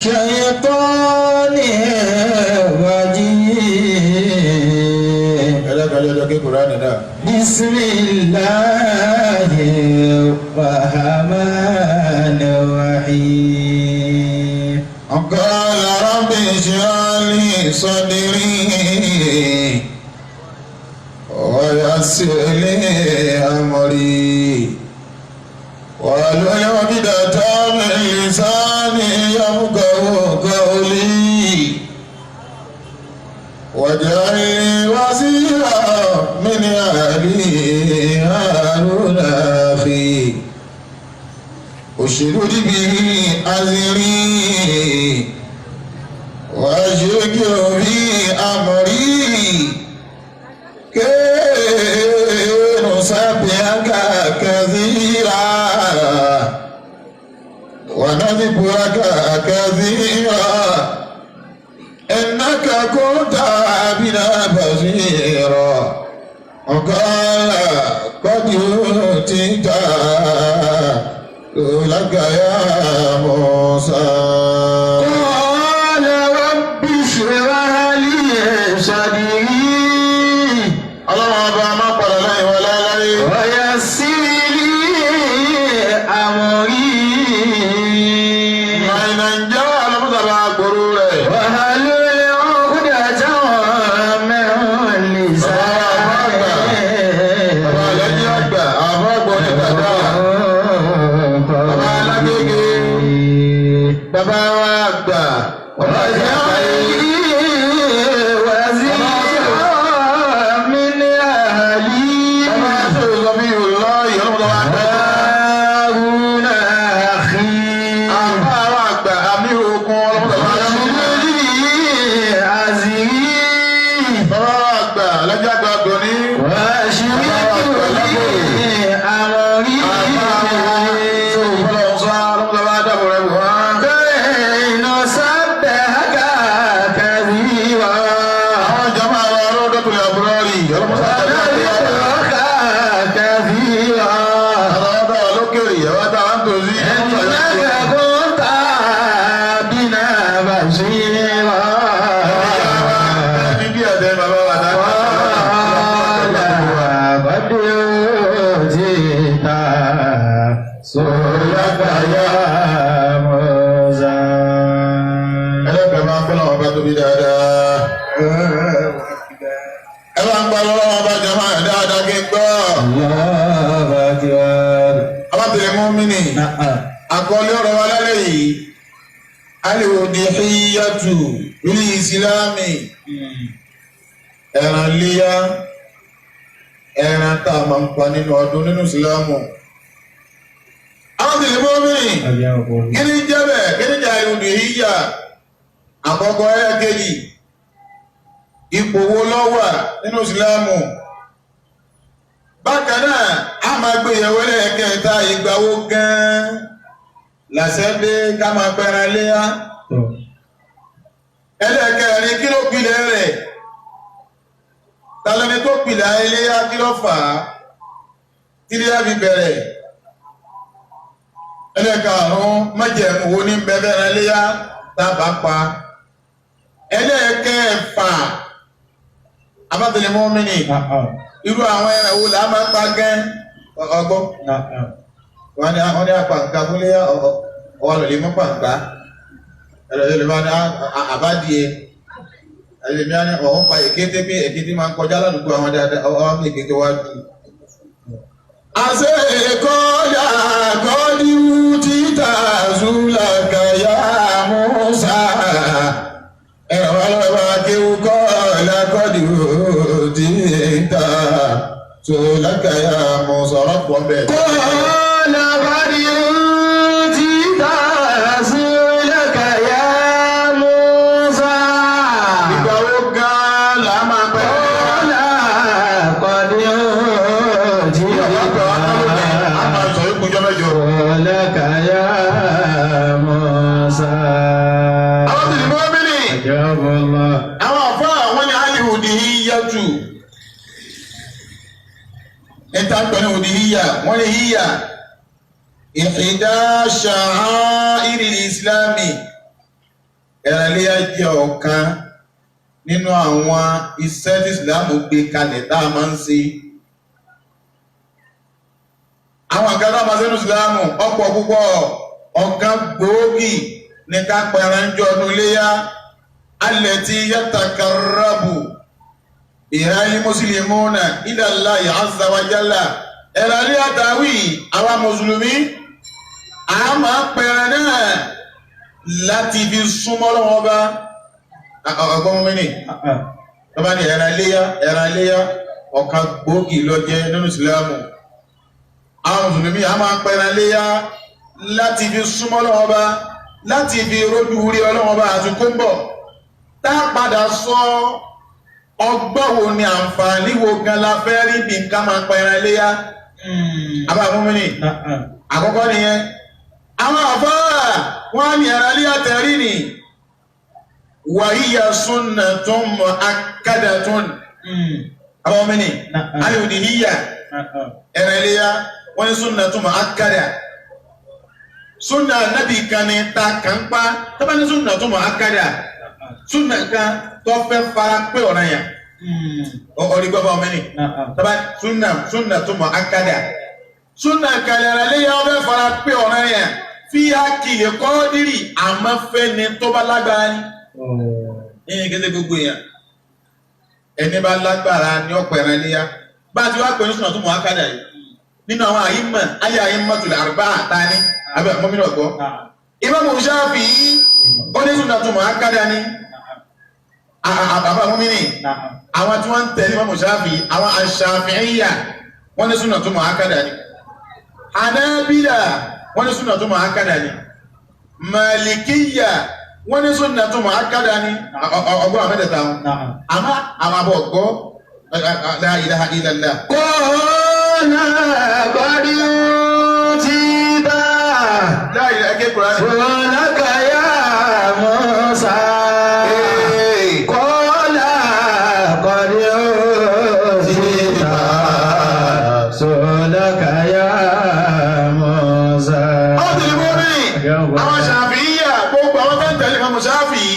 الشيطان الرجيم. Ẹlẹ́gbẹ̀ẹ́ kí Kùránì náà. بسم الله الرحمن الرحيم. قال رب اشرح لي صدري ويسر لي أمري واحلل عقدة من لساني يفقهوا قولي واجعل لي وزيرا من أهلي هارون أخي اشدد به أزري وأشركه في أمري كي نسبحك كثيرا ونذكرك كثيرا إنك كنت بنا بصيرا. وقال قد أوتيت سؤلك يا موسى. قال رب اشرح لي صدري Ọlọ́run ọba má padà lẹ́yìn wa láéláé. ويسر لي أمري. Nàìjíríà ọlọ́mọdàbà gbòòrò rẹ̀. واحلل عقدة من لساني Bàbá alájí àgbà, àbá àgbọ̀ ní dàda. Bàbá alágége. Bàbá wa àgbà. Bàbá àti àgbáyé. واجعل لي وزيرا من أهلي. Bàbá àti ìlọ́bí ìlọ́yìn ọlọ́mọdàbà àgbà. هارون أخي. Àbá wa àgbà àmì ogun ọlọ́mọdàbà àgbà. اشدد به أزري. Bàbá wa àgbà alájí àgbà gòní. وأشركه في أمري. Àbá wa ọlọ́mọdàbà ọlọ́mọdàbà dàbọ̀ rẹ̀ wá. كي نسبحك كثيرا. Àwọn jama wa ọlọ́dọ̀tò àbúrọ́rì ọlọ́mọdàbà ونذكرك كثيرا. àwọn ọ̀dọ́ lókèrè àwọn táwọn tó sí. إنك كنت بنا بصيرا. Bíbí ẹ̀dẹ̀ bàbá wa قال قد أوتيت سؤلك يا موسى. Ẹlẹ́gbẹ̀ẹ́ máa ń fẹ́ lọ́wọ́ bá tóbi dáadáa. Ẹ bá ń pa lọ́wọ́ bá jama dáadáa kí n gbọ́. الله أكبر. Abátẹ̀lẹ̀ mú mi nì. نعم. Àkọlé ọ̀rọ̀ wa lálẹ́ yìí. Al-udhiyatu bil Islami. Ẹran léyà. Ẹran tá a máa ń pa nínú ọdún nínú Ìsìlámù. Abátẹ̀lẹ̀ mú mi nì. Kí ni jẹ́ bẹ́ẹ̀? Kí ni jẹ́ al-udhiyya? Àkọ́kọ́ ẹlẹ́kejì. Ipò wo ló wà nínú Ìsìlámù? Bákan náà, a máa gbé ìyẹ̀wò ẹlẹ́kẹta, ìgbà wo gan-an làṣẹ dé ká máa pẹran léyà? Ẹlẹ́kẹrin, kí ló pilẹ̀ rẹ̀? Talẹ́ni tó pilẹ̀ iléyà? Kí ló fà á tí iléyà fi bẹ̀rẹ̀? Ẹlẹ́karùn-ún, májẹ̀mú wo ní bẹ́ẹ̀ bẹ́ẹ̀ léyà tá a bá pa? Ẹlẹ́kẹfà, abátẹlẹ mọ́mìnì, irú àwọn ẹran wo là á máa ń pa gán ọgbọ́n? Wọ́n ní apàǹkà fúnlé ọwọ́ lọ́lẹ̀ mú pàǹkà. Ẹlẹ́lẹ́ máa ní àbádìẹ. Ẹlẹ́mìí á ní ọ̀hún pa èkété, pé èkété máa ń kọjá ládùúgbò àwọn dáadáa, ọwọ́ mi èkété wá dùn. Àṣẹ kọ́lá kọ́díwú títà zúlàkàyà Musa. Ẹ̀rọ ọlọ́wọ́ akéwú kọ́lá kọ́díwú títà zúlàkàyà Musa ọ̀rọ̀ pọ̀ bẹ́ẹ̀. قال قد أوتيت سؤلك يا موسى. Ìgbà wo gan-an là á máa pẹ́? قال قد أوتيت A máa sọ yókù jọ́ mẹ́jọ. سؤلك يا موسى. Àwọn tìlí mọ́mìnì, أجاب الله. àwọn àfọ́ àwọn ní al-udhiyatu. Níta ń pè ní udhiyya, wọ́n ní híyà. Ihda sha'airi ìsìlámì. Ẹran iléyá jẹ́ ọ̀kan nínú àwọn iṣẹ́ tí Ìsìlámù gbé kalẹ̀ tá a máa ń ṣe. Àwọn nǹkan tá a máa ṣe nínú Ìsìlámù ọ̀pọ̀ púpọ̀. Ọ̀kan gbòógì ní ká pẹran jọ ọdún iléyá. Allati yatakarrabu biha al-muslimuna ila Allahi azza wa jalla. Ẹran iléyá tàwí àwa mùsùlùmí a máa pẹran náà láti fi súnmọ́ lọ́wọ́ bá ọgbọ́n mẹ́rin tọ́ba ní ẹran iléyá, ẹran iléyá ọ̀kan gbòógì ló jẹ́ nínú Ìsìlámù. Àwọn mùsùlùmí a máa pẹran iléyá láti fi súnmọ́ lọ́wọ́ bá, láti fi rójú rí ọlọ́wọ́ bá àti kó ń bọ̀. Tá a padà sọ ọgbọ́n wo ni àǹfààní wo gan la fẹ́ rí bí nǹkan máa pẹran iléyá. Àbá mọ́mìnì àkọ́kọ́ nìyẹn. Àwọn àfáà wọ́n ní ẹran iléyá tẹ̀rí ni wàhíyà sunnatun mu'akkadatun. Àbá mọ́mìnì ayòdìhíyà ẹran iléyá wọ́n ní sunnatun mu'akkada. Sunna nabi kan ní ta kàn pa tọ́ba ní sunnatun mu'akkada, sunna kan tó fẹ́ fara pé ọ̀ràn yẹn. Ọ̀rí gbọ́ bá ọmọ ní tọ́ba sunnatun mu'akkada, sunna kan ẹran iléyá wọ́n fẹ́ fara pé ọ̀ràn yẹn fi akìlẹ̀ kọ́ọ́dírì àmọ́ fẹ́ ni tó bá lágbára ni. Yíyan kéde gbogbo èèyàn ẹni bá lágbára ní ọ̀pọ̀ ẹran iléyá. Bá a ti wá pè ní sunnatun mu'akkada yìí nínú àwọn àyímọ̀ ayé àyímọ̀tul arba'a tani abẹ́ mọ́mínú ọ̀gbọ́. Imam Shafi'i ó ní sunnatun mu'akkada ni. Àbá mọ́mínì àwọn tí wọ́n ń tẹ̀lé Imam Shafi'i, àwọn Ash-Shafi'iyya wọ́n ní sunnatun mu'akkada ni. Hanabila wọ́n ní sunnatun mu'akkada ni. Malikiyya wọ́n ní sunnatun mu'akkada ni. Ọgbọ́n àmẹ́tẹ̀ẹ̀ta wọn. Àmọ́ àwọn àbọ̀ gbọ́ la ilaha illallah. Qala qad utita La ilaha ké Kùránì. su'laka ya Musa. Qala qad utita su'laka ya Musa. Àwọn tẹ̀lé mọ́mí, àwọn Ṣàfi'íyà, gbogbo àwọn tó ń tẹ̀lé Imam Ṣáfi'í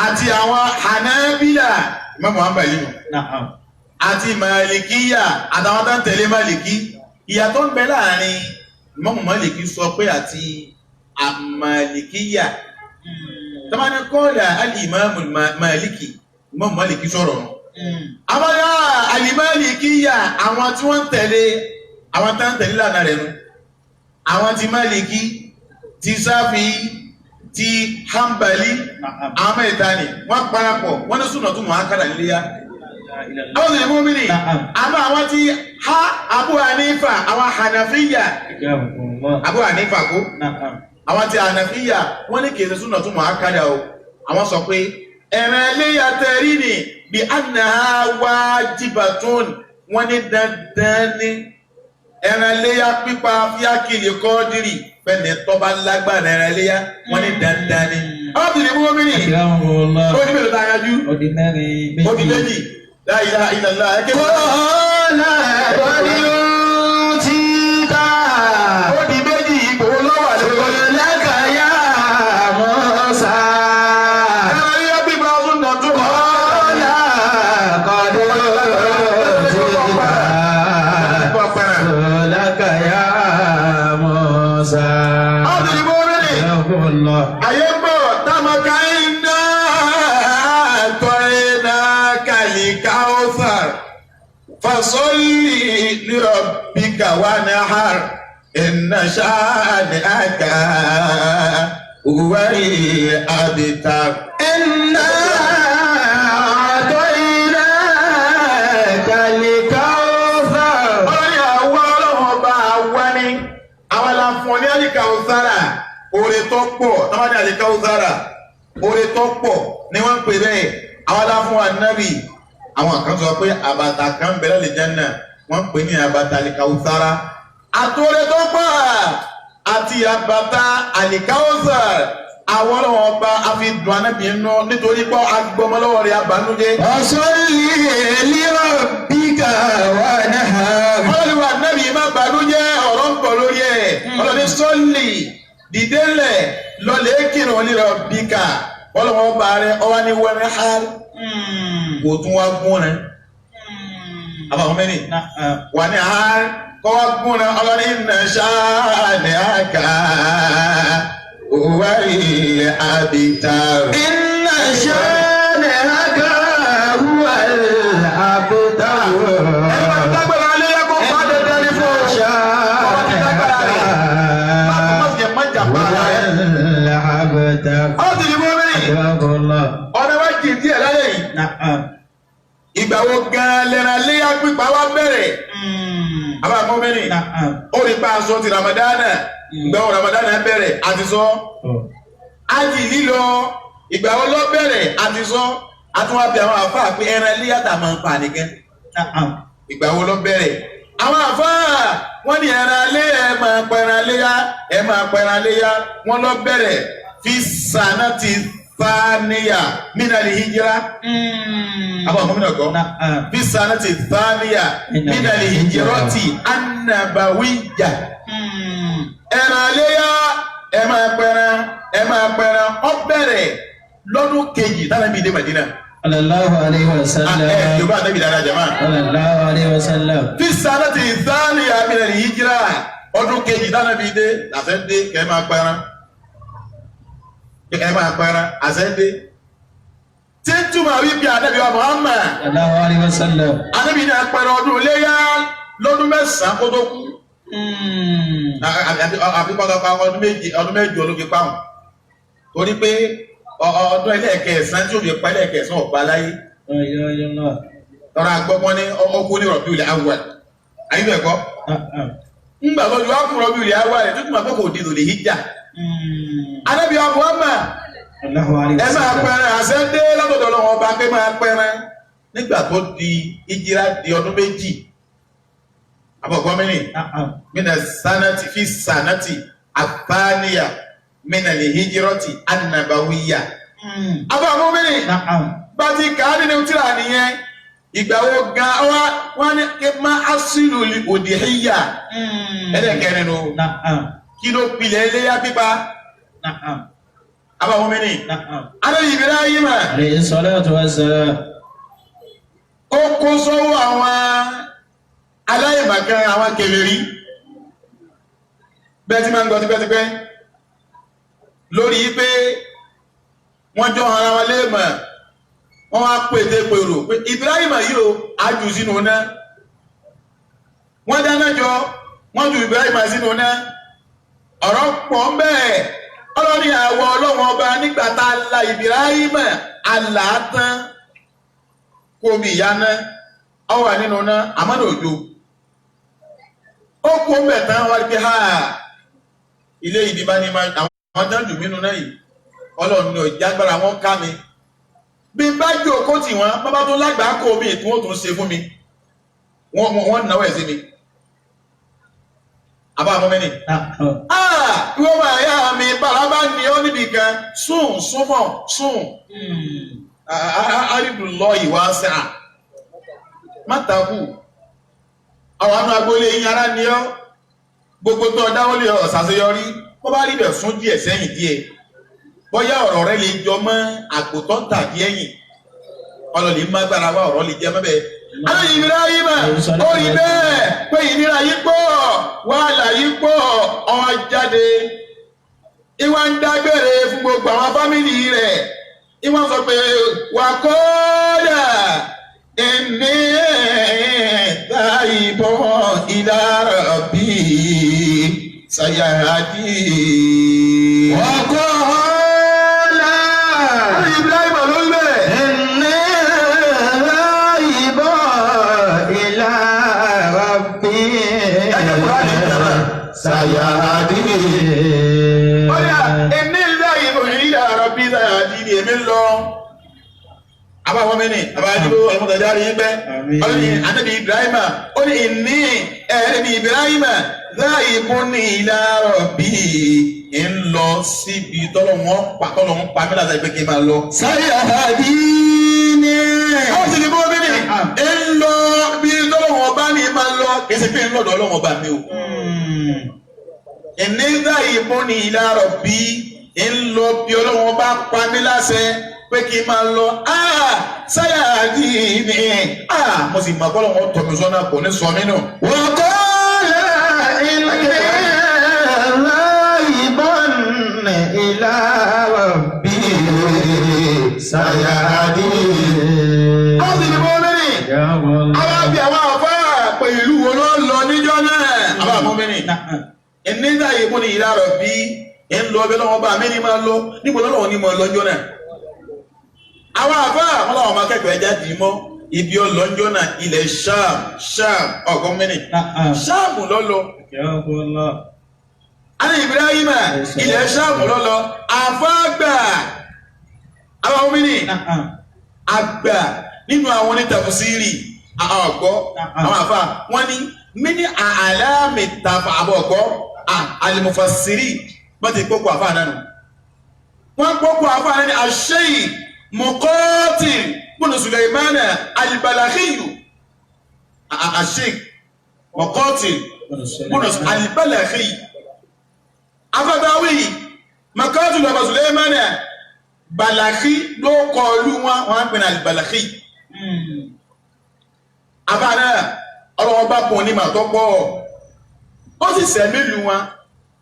àti àwọn Hanabila, Imam Hanbali nù, àti Malikiya àtàwọn tó ń tẹ̀lé Maliki. Ìyàtọ̀ ń bẹ láàrin Imam Maliki sọ pé àti Malikiya. Tọ́mọ́ni kọ́ọ̀dà al-Imam Maliki, Imam Maliki sọ̀rọ̀ nù. Àwọn yà al-Malikiya, àwọn tí wọ́n ń tẹ̀lé, àwọn tó ń tẹ̀lé lànà rẹ̀ nù. Àwọn ti Maliki, ti Ṣáfi'í, ti Hanbali, àwọn mẹ́ta ni wọ́n parapọ̀ wọ́n ní sunnatun mu'akkada níléyá. Àwọn sì ní mọ́mìnì. Àmọ́ àwọn ti ha Abu Hanifa, àwọn Hanafiya, Abu Hanifa kú. Àwọn ti Hanafiya wọ́n ní kìí ṣe sunnatun mu'akkada o. Àwọn sọ pé ẹ̀rẹ̀ iléyá tẹ̀rí ni bí annaha wajibatun, wọ́n ní dandan ní ẹran iléyá pípa fíákìlì kọ́ọ́dírì fẹ́ni tó bá lágbára ẹran iléyá wọ́n ní dandan ni. Àwọn tìlẹ̀ mú omi nì. Ó ní mélòó tá a yanjú? Ó di mẹ́rin. Ó di méjì. La ilaha illallah. Ẹ kéwòn. Qala qad utita Ó di méjì ipò lọ́wọ́ àti lọ́wọ́. su'laka ya Musa. Ẹran iléyá pípa sunnatun Qala qad utita su'laka ya Musa. Àwọn tìlẹ̀ mú omi nì. Ayé ń bọ̀ táwọn ká iná tọ́ iná kàlíkàwọ́sàr. Fasolli li rabbika wanhar. Inna shani'aka huwal abtar. Inna a'tainaka al-kawthar. Ọlọ́ni àwọn ọlọ́run ọba àwa ni àwọn la fún ọ ní àlìkàwọ́sára oore tó pọ̀ táwọn ní àlìkàwọ́sára oore tó pọ̀ ni wọ́n ń pè bẹ́ẹ̀ àwọn la fún ànábì. Àwọn kan sọ pé àbàtà kan bẹ̀rẹ̀ lè jẹ́nà wọ́n ń pè ní àbàtà àlìkàwọ́sára. Àtòrè tó pọ̀ àti àbàtà àlìkàwọ́sára àwọn ọlọ́run ọba àfi dùn ànábì nínú nítorí pé agbọmọlọ́wọ́ rẹ̀ abanújẹ́. Fasalli li rabbika wanhar. Ọlọ́run wa nábì má bànújẹ́ ọ̀rọ̀ ń bọ̀ lórí ẹ̀. Ọlọ́run sọ́ọ̀lì dìde ńlẹ̀ lọ́lẹ̀ kírun li rabbika. Ọlọ́wọ́n bá rẹ ọwá ní wẹ́rẹ́ hár kò tún wá gún rẹ. Àbàwọn mẹ́rin wà ní hár kọ́ wá gún rẹ ọlọ́ni iná ṣáàlì àkà wà ilẹ̀ àbíta. Inna shani'aka huwal abtar. Ẹni bá ti dágbára lé kó pa dandan ní fún ọ. Ọba ti dágbára rẹ̀. Má má sì yẹ má jà pa ara rẹ̀. Huwal abtar. Ó ti di mọ́ mẹ́rin. Akramakallah. Ọ̀nà wa jì díẹ̀ lálẹ́ yìí. Na'am. Ìgbà wo gan-an lẹ́ran léyà pípa wá bẹ̀rẹ̀? Àbá mọ́ mẹ́rin. Na'am. Ó rí pa aṣọ ti Ramadana. Ìgbà wo Ramadana bẹ̀rẹ̀? Àti sọ. Ájì lílọ. Ìgbà wo lọ bẹ̀rẹ̀? Àti sọ. Àtúnwá bí àwọn àfáà pé ẹran léyà tà máa ń pa nìkan. Na'am. Ìgbà wo lọ bẹ̀rẹ̀? Àwọn àfáà wọ́n ní ẹran lé ẹ máa pẹran léyà ẹ máa pẹran léyà wọ́n lọ bẹ̀rẹ̀ fi sànà ti thaniya minal hijra. Àbá ọmọ mi náà kọ́. Na'am. Fi sànà ti thaniya minal hijrati annabawiyya. Ẹran léyà ẹ máa pẹran ẹ máa pẹran ó bẹ̀rẹ̀ lọ́dún kejì tánàbí dé Madina. Sallallahu alayhi wa Ẹ sallam. Yorùbá ànábì dára jama. Sallallahu alayhi wa sallam. Fi sanati thaniya minal hijra ọdún kejì tánàbí dé làṣẹ dé kẹ máa pẹran kẹ máa pẹran àṣẹ dé. Tí ń túmọ̀ wípé ànábì wa Muhammad Sallallahu alayhi wa sallam. ànábì ní apẹran ọdún iléyá lọ́dún mẹ́sàn-án kó tó kú. Àbí pátápá ọdún méje ọdún mẹ́jọ ló fi pàwọn torí pé ọdún ẹlẹ́ẹ̀kẹsán tí ó fi pa ẹlẹ́ẹ̀kẹsán ọ̀pá láyé. La ilaha illallah. Tọ́ra gbọ́gbọ́n ní ọkú ní Rabiul Awwal àyíbẹ̀ ẹ̀kọ́ Na'am. ńgbà tó ju wá kú Rabiul Awwal rẹ̀ tó túmọ̀ pé kò di lòlẹ̀ hijja. Ànábì wa Muhammad Sallallahu alayhi ẹ wa máa sallam. pẹran àṣẹ dé látọ̀dọ̀ Ọlọ́run ọba pé máa pẹran nígbà tó di hijira di ọdún méjì àbọ̀gbọ́n mẹ́rin Na'am. mina sanati fi sanati athaniya mina lihijirati annabawiya. Àbọ̀ àwọn mẹ́rin Na'am. bá ti kà á nínú tíra nìyẹn ìgbà wo gan wa wọn ní kí má asílù òdìhíyà ẹlẹ́kẹrin nu Na'am. kí ló pilẹ̀ ẹlẹ́yà pípa Na'am. àbọ̀ àwọn mẹ́rin. Na'am. Ànábì Ibrahim Alayhi salatu wa salam. ó kó sọ́wọ́ àwọn aláìmọ̀kan àwọn kèfèrí bẹ́ẹ̀ tí máa ń gbọ́ tipẹ́tipẹ́ lórí pé wọ́n jọ ara wọn léèmọ̀ wọ́n wá pète pèrò pé Ibrahim yìí o á jù sínú iná wọ́n dáná jọ wọ́n ju Ibrahim sínú iná ọ̀rọ̀ pọ̀ ń bẹ́ẹ̀ ọlọ́ni àwọ̀ ọlọ́wọ́n ọba nígbà tá a la Ibrahim àlàátán kó omi ìyá ná ọ wà nínú ná àmọ́ ní òjò ó kó mbẹ̀ tán wá pé ha ilé ìdí bá ní máa àwọn tán jù mí nínú náà yìí ọlọ́run ní ọjà agbára wọn ká mi bí n bá jò kó tì wọ́n bábá tó lágbàá kó omi tí wọ́n tún ṣe fún mi wọ́n náwó ẹ̀ sí mi àbá àwọn mẹ́rin Na'am. ah ìwọ máa yá mi bàrà bá ní ọ níbì kan sùn súnmọ́ sùn àrídùlọ ìwà sáà má takù àwọn àánú agboolé yín ara ní ọ gbogbo tó dáwọ́lé ọ̀sàṣeyọrí bó bá rí bẹ̀ sún díẹ̀ sẹ́yìn díẹ̀ bóyá ọ̀rọ̀ rẹ lè jọ mọ́ àgùntàn tàbí ẹ̀yìn ọlọ́lẹ̀ má gbára wá ọ̀rọ̀ lè jẹ mọ́ bẹ́ẹ̀. Ànábì Ibrahim ó rí bẹ́ẹ̀ pé ìnira yìí pọ̀ wàhálà yìí pọ̀ ó jáde ìwà ń dágbére fún gbogbo àwọn fámìlì rẹ̀ ìwà sọ pé wà kọ́ọ̀dà ẹ̀mí dáìbọn ila rabbi sayahdi. Wa qala Ànábì Ibrahim ló ń bẹ̀. inni dhahibu ila rabbi Ẹjẹ́ Kùránì ìjọba. sayahdi. Ọ̀yà ẹ̀mí dáìbọn ila rabbi sayahdi ni èmi ń lọ. Àbáwọ̀ mẹ́ni, àbáwọ̀ ọmọdé rí bẹ́. Àmín. Ọlọ́ni Ànábì Ibrahim, ó ní ìní ẹ̀ẹ́dẹ̀bí Ibrahim dhaibun ila rabbi ń lọ síbi tọ́lọ̀ wọn pa tọ́lọ̀ wọn pa mí láti pé kí n máa lọ. Sayahdini. Ó sì ní bó bí ní ń lọ bí tọ́lọ̀ wọn bá ní máa lọ kì í ṣe pé ń lọ́dọ̀ ọlọ́wọ́n bá mi o. Ìní dhaibun ila rabbi Ń lọ bí Ọlọ́run bá pa mí láṣẹ pé kí n máa lọ. Sáyà ní mo sì mọ̀ bọ́lọ́run tọ́ mi sọ́nà, kò ní sọ mí nù. وقال إني ذاهب إلى ربي سيهدين. Ó sì ní mọ́mìnì. Àwọn àbí àwọn àfáà pé ìlú wo ló ń lọ níjọ́ náà. Àwọn àmọ́mìnì. Nígbà yìí mú ni ìlà rọ̀ bí ń lọ ọbẹ̀ lọ́wọ́ bá mi ní máa lọ níbo lọ́wọ́ ní máa lọ́jọ́ náà. Àwọn àfáà wọn làwọn ọmọ akẹ́kọ̀ọ́ ẹja dì í mọ́ ibi ọlọ́njọ́ náà, ilẹ̀ Ṣáàm, Ṣáàm ọ̀gọ́ mẹ́rin. Ṣáàmù lọ́lọ́. Alẹ́ Ibrahim, ilẹ̀ Ṣáàmù lọ́lọ́. Àfáàgbà àwọn ọmọ àgbà nínú àwọn onítàfùsírì ọ̀gbọ́, àwọn àfáà wọ́n ní mí ní àlámì tàfà àbọ̀ ọ̀gbọ́ àlìmọ̀fàsírì wọ́n ti kókó àfáà náà nù. Wọ́n kókó àfáà náà ní àṣeyì Muqatil bùnú Sulaimana al-Balakhiyu, àṣeyì Muqatil bùnú al-Balakhiyu afẹ́báwí Muqatil bùnú Sulaimana Balakhi ló kọ ọlú wọn, wọn á pè ní al-Balakhi. Àfáà náà, ọlọ́wọ́ bá pọ̀ ní màtọ́ pọ̀, ó sì sẹ̀mí lu wọn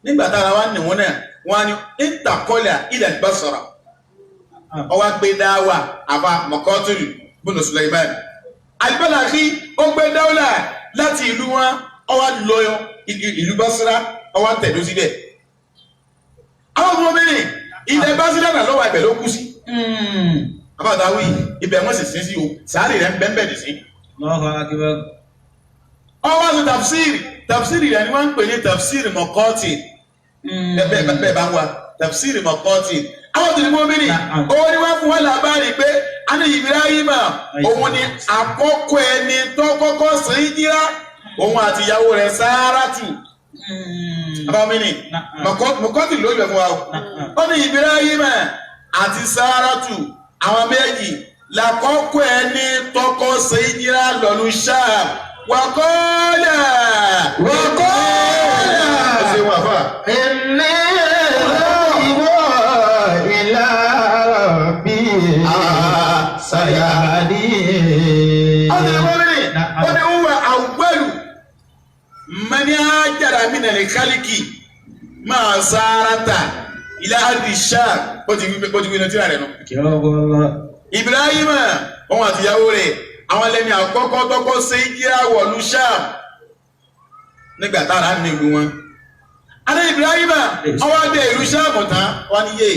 nígbà tára wa nì wọn náà, wọn ni ìtàkọ́lẹ̀ ilẹ̀ Basra, ọwọ́ gbé dáwà. Àbá Muqatil bùnú Sulaiman al-Balakhi, ó gbé dáwà láti ìlú wọn, ọwọ́ lọ ìlú Basra, ọwọ́ tẹ̀dó síbẹ̀. Àwọn ọmọ mẹ́rin ilẹ̀ Basra náà lọ́wọ́, ibẹ̀ ló kú sí. Àbádáwì ibẹ̀ wọ́n sì sin sí o, sàárì rẹ̀ ń bẹ́ẹ̀ bẹ́ẹ̀ dì sí. Ọwọ́ sọ tafsiri, tafsiri rẹ̀ ni wọ́n ń pè ní tafsiri Muqatil. Bẹ́ẹ̀ bẹ́ẹ̀ bá ń wa tafsiri Muqatil, àwọn tó ní mọ́mìnì òun ni wọ́n fún wọn làbárí pé àní Ibrahima òun ni àkọ́kọ́ ẹni tó kọ́kọ́ sí jíra, òun àti ìyàwó rẹ̀ Sáràtù. Abamini Muqatil ló yẹ fún wa o. Ó ní Ibrahima àti Sáràtù, àwọn méjì làkọ́kọ́ ẹni tọkọ sí jíra lọ́lú Ṣáàm. Wàkọ́ọ̀lá. وقال Ó ṣe wà fà. إني ذاهب إلى ربي سيهدين. Ó ní mọ́mìnì, ó ní wúwa àwùgbẹ́lù mẹ́ni ájára mi nà ní kálíkì máa sáárátà ilá àdì Ṣáàm. Ó ti wí ní tíra rẹ̀ nù. Ibrahim, òun àtìyàwó rẹ̀, àwọn lẹ́ni àkọ́kọ́ tọ́kọ́ ṣe jíra wọ̀lú Ṣáàm nígbà tára ní ìlú wọn. Adé Ibrahim ọwọ́ adé ìlú Ṣáàmù tán, wọ́n ní yé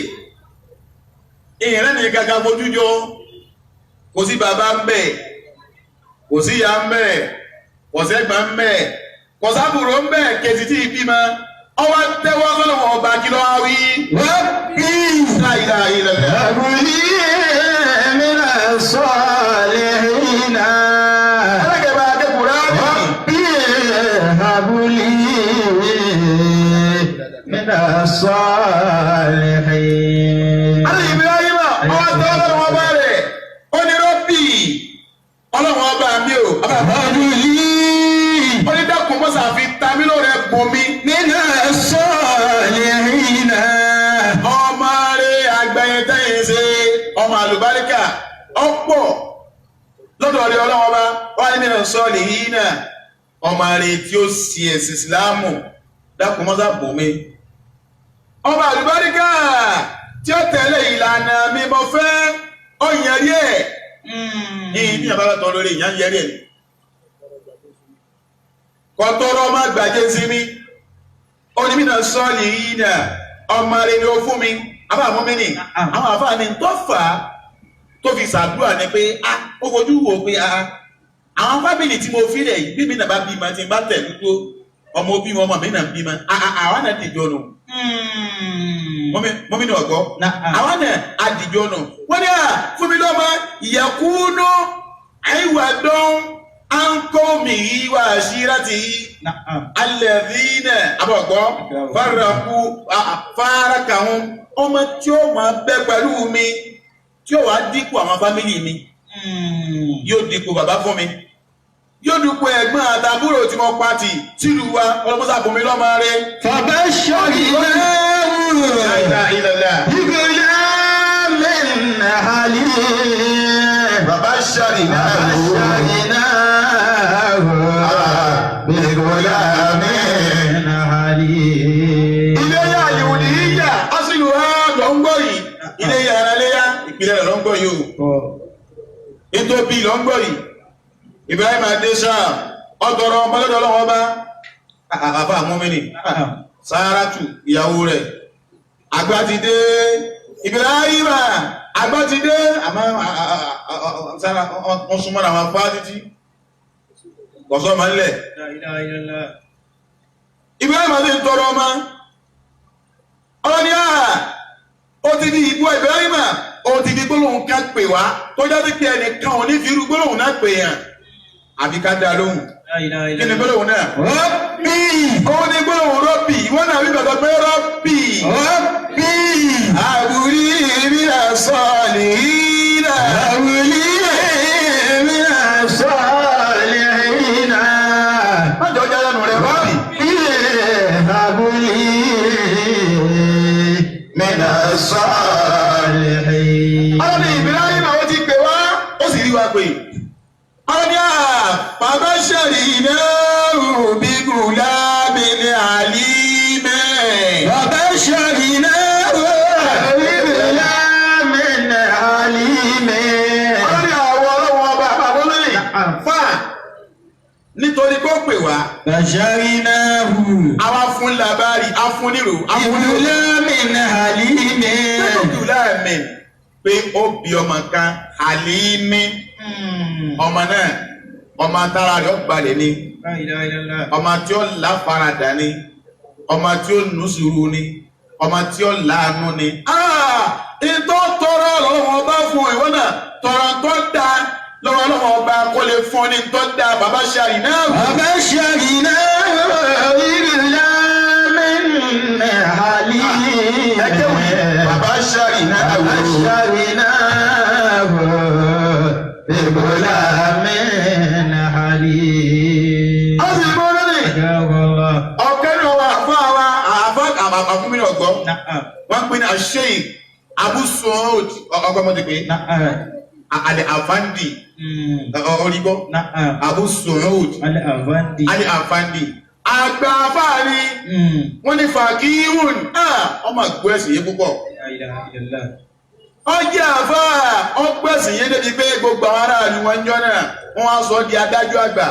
ìrìn ní kankan fojú jọ, kò sí bàbá ń bẹ̀, kò sí ìyá ń bẹ̀, kò sẹ́gbọ̀n ń bẹ̀, kò sábùrò ń bẹ̀, kejì tí ì bímọ, ọwọ́ tẹ́wọ́ sọ́nà wọn ọba, kí ló wá wí? ربي La ilaha illallah. هب لي من الصالحين. Alágẹ̀bá akẹ́kọ̀ọ́ rẹ̀. ربي هب لي من الصالحين. Alẹ́ Ibrahim ọwọ́ tẹ́wọ́ sọ́nà wọn ọba rẹ̀, ó ní rọ́bì, ọlọ́run ọba mi ò. هب لي Ó ní dákun mọ́sà fi ta mí lóore, bùn mi من الصالحين. Ọmọ rẹ̀ àgbẹ̀yìn tẹ́yìn ṣe ọmọ àlùbáríkà ọ̀pọ̀ lọ́dọ̀ rẹ̀, ọlọ́wọ́ bá wà ní nínú sọ́ọ̀lì yìí náà, ọmọ rẹ̀ tí ó sì ẹ̀sìn ìsìláàmù, dákun mọ́sà bùn mi. Ọmọ àlùbáríkà tí ó tẹ̀lé ìlànà mi mo fẹ́, ó yẹn rí ẹ̀ ní ní àbára tán lórí ìyá ń yẹrí ẹ̀ kọ́tọ́rọ́ ọmọ àgbàjẹ́ sí mi. Ó ní mí náà sọ́ọ̀lì yìí náà, ọmọ rẹ̀ ni ó fún mi. Àbá àmọ́ mi nì àwọn àfáà ni tó fà á tó fi ṣàdúrà ni pé a ó fojú wò pé a àwọn family tí mo fi lẹ̀ yìí, bí mi náà bá bímọ, tí n bá tẹ̀ dúró, ọmọ òbí wọn, ọmọ mi náà bímọ, àwa náà dìjọ nù. Mọ́mí ní ọ̀gọ́, àwa náà àdìjọ nù. Wọ́n ní à fún mi lọ́mọ ìyẹ̀kúnú àìwà dán àǹkọ́ mi yìí wà síra ti yìí alẹ́dínà abọ̀gbọ́ faraku farakahun, ọmọ tí ó máa bẹ pẹ̀lú mi, tí ó wàá dípò àwọn family mi, yóò dípò bàbá fún mi, yóò dípò ẹ̀gbọ́n àtàbúrò tí mo pa tì sílùú wa. Ọlọ́mọsá fún mi lọ́mọ rẹ. فبشرناه La ilaha illallah. بغلام حليم. Bàbá ṣàrì náà. بشرناه بغلام حليم. Iléyá àlìwòlíyà asìlù ha lọ ń gbọ́ yìí. Iléyá ara léyá ìpìlẹ̀ rẹ̀ lọ ń gbọ́ yìí o. Ìtòbí lọ ń gbọ́ yìí. Ibrahim Adesha ọ̀tọ̀rọ̀ ọmọlọ́dọ̀ ọlọ́wọ́ bá àbá àmúmínì. Sáràtù ìyàwó rẹ̀. Àgbà ti dé. Ibrahim àgbà ti dé. Àmọ́ sára wọ́n súnmọ́ àwọn afá títí. Kọ̀sọ́ máa ń lẹ̀. La ilaha illallah. Ibrahim àti ń tọrọ ọmọ. Ọlọ́ni àà ó ti di ìbú Ibrahim ó ti di gbólóhùn ká pè wá tó jáde pé ẹnìkan ò ní fi irú gbólóhùn náà pè yàn àbí ká dá lóhùn. La ilaha Kí ni illallah. gbólóhùn náà? ربي Ó ní gbólóhùn rọ́bì ìwọ náà wí bàbá pé rọ́bì. ربي Àbúrí mi àsọ̀lì náà. هب لي من الصالحين. Má jọ já lẹ́nu rẹ̀ rọ́bì. هب لي من الصالحين. Ọlọ́ni Ibrahim ó ti pè wá ó sì rí wa pè. Ọlọ́ni à bàbá ṣẹ̀rí náà bí gùlámì ní àlímẹ̀. وبشرناه بغلام عليم. Ọlọ́ni àwọn ọlọ́wọ́ ọba àbábọ́ lónìí. Fà nítorí pé ó pè wá, بشرناه àwa fún làbárì, a fún nírò, a fún nírò. بغلام حليم. Gùlámì pé ó bí ọmọ kan àlímì. Ọmọ náà, ọmọ tára rẹ̀ ó balẹ̀ ni. La ilaha illallah. Ọmọ tí ó láfaradà ni, ọmọ tí ó nùsùrù ni, ọmọ tí ó láàánú ni. Ìtọ́ tọrọ lọ́wọ́ ọba fún ìwọ náà tọrọ tó da lọ́wọ́ lọ́wọ́ ọba kó lè fún ní tó da bàbá ṣàrì náà. وبشرناه بغلام حليم. Ẹgbẹ́ wí bàbá ṣàrì náà. وبشرناه بغلام حليم. Ó sì mú lónìí. Jazakallah. Ọ̀kẹ́ ní ọwọ́ àfọ́ àwa àfọ́ àfúnmi ọ̀gbọ́. Na'am. Wọ́n pè ní àṣeyì Abu Suud ọgbọ́n mọ́ ti pè é. Na'am. Àlẹ́ Àfáǹdì orígbọ́. Na'am. Abu Suud. Al-Avandi. Ali Afandi àgbà afáàní wọ́n ní fàkíhùn ọmọ àgbọ̀ ẹ̀sìn yé púpọ̀. La ilaha illallah. Ọjọ́ àfá ọgbọ̀ ẹ̀sìn yé débi pé gbogbo àwọn aráàlú wọn jọ náà wọ́n á sọ di adájọ́ àgbà.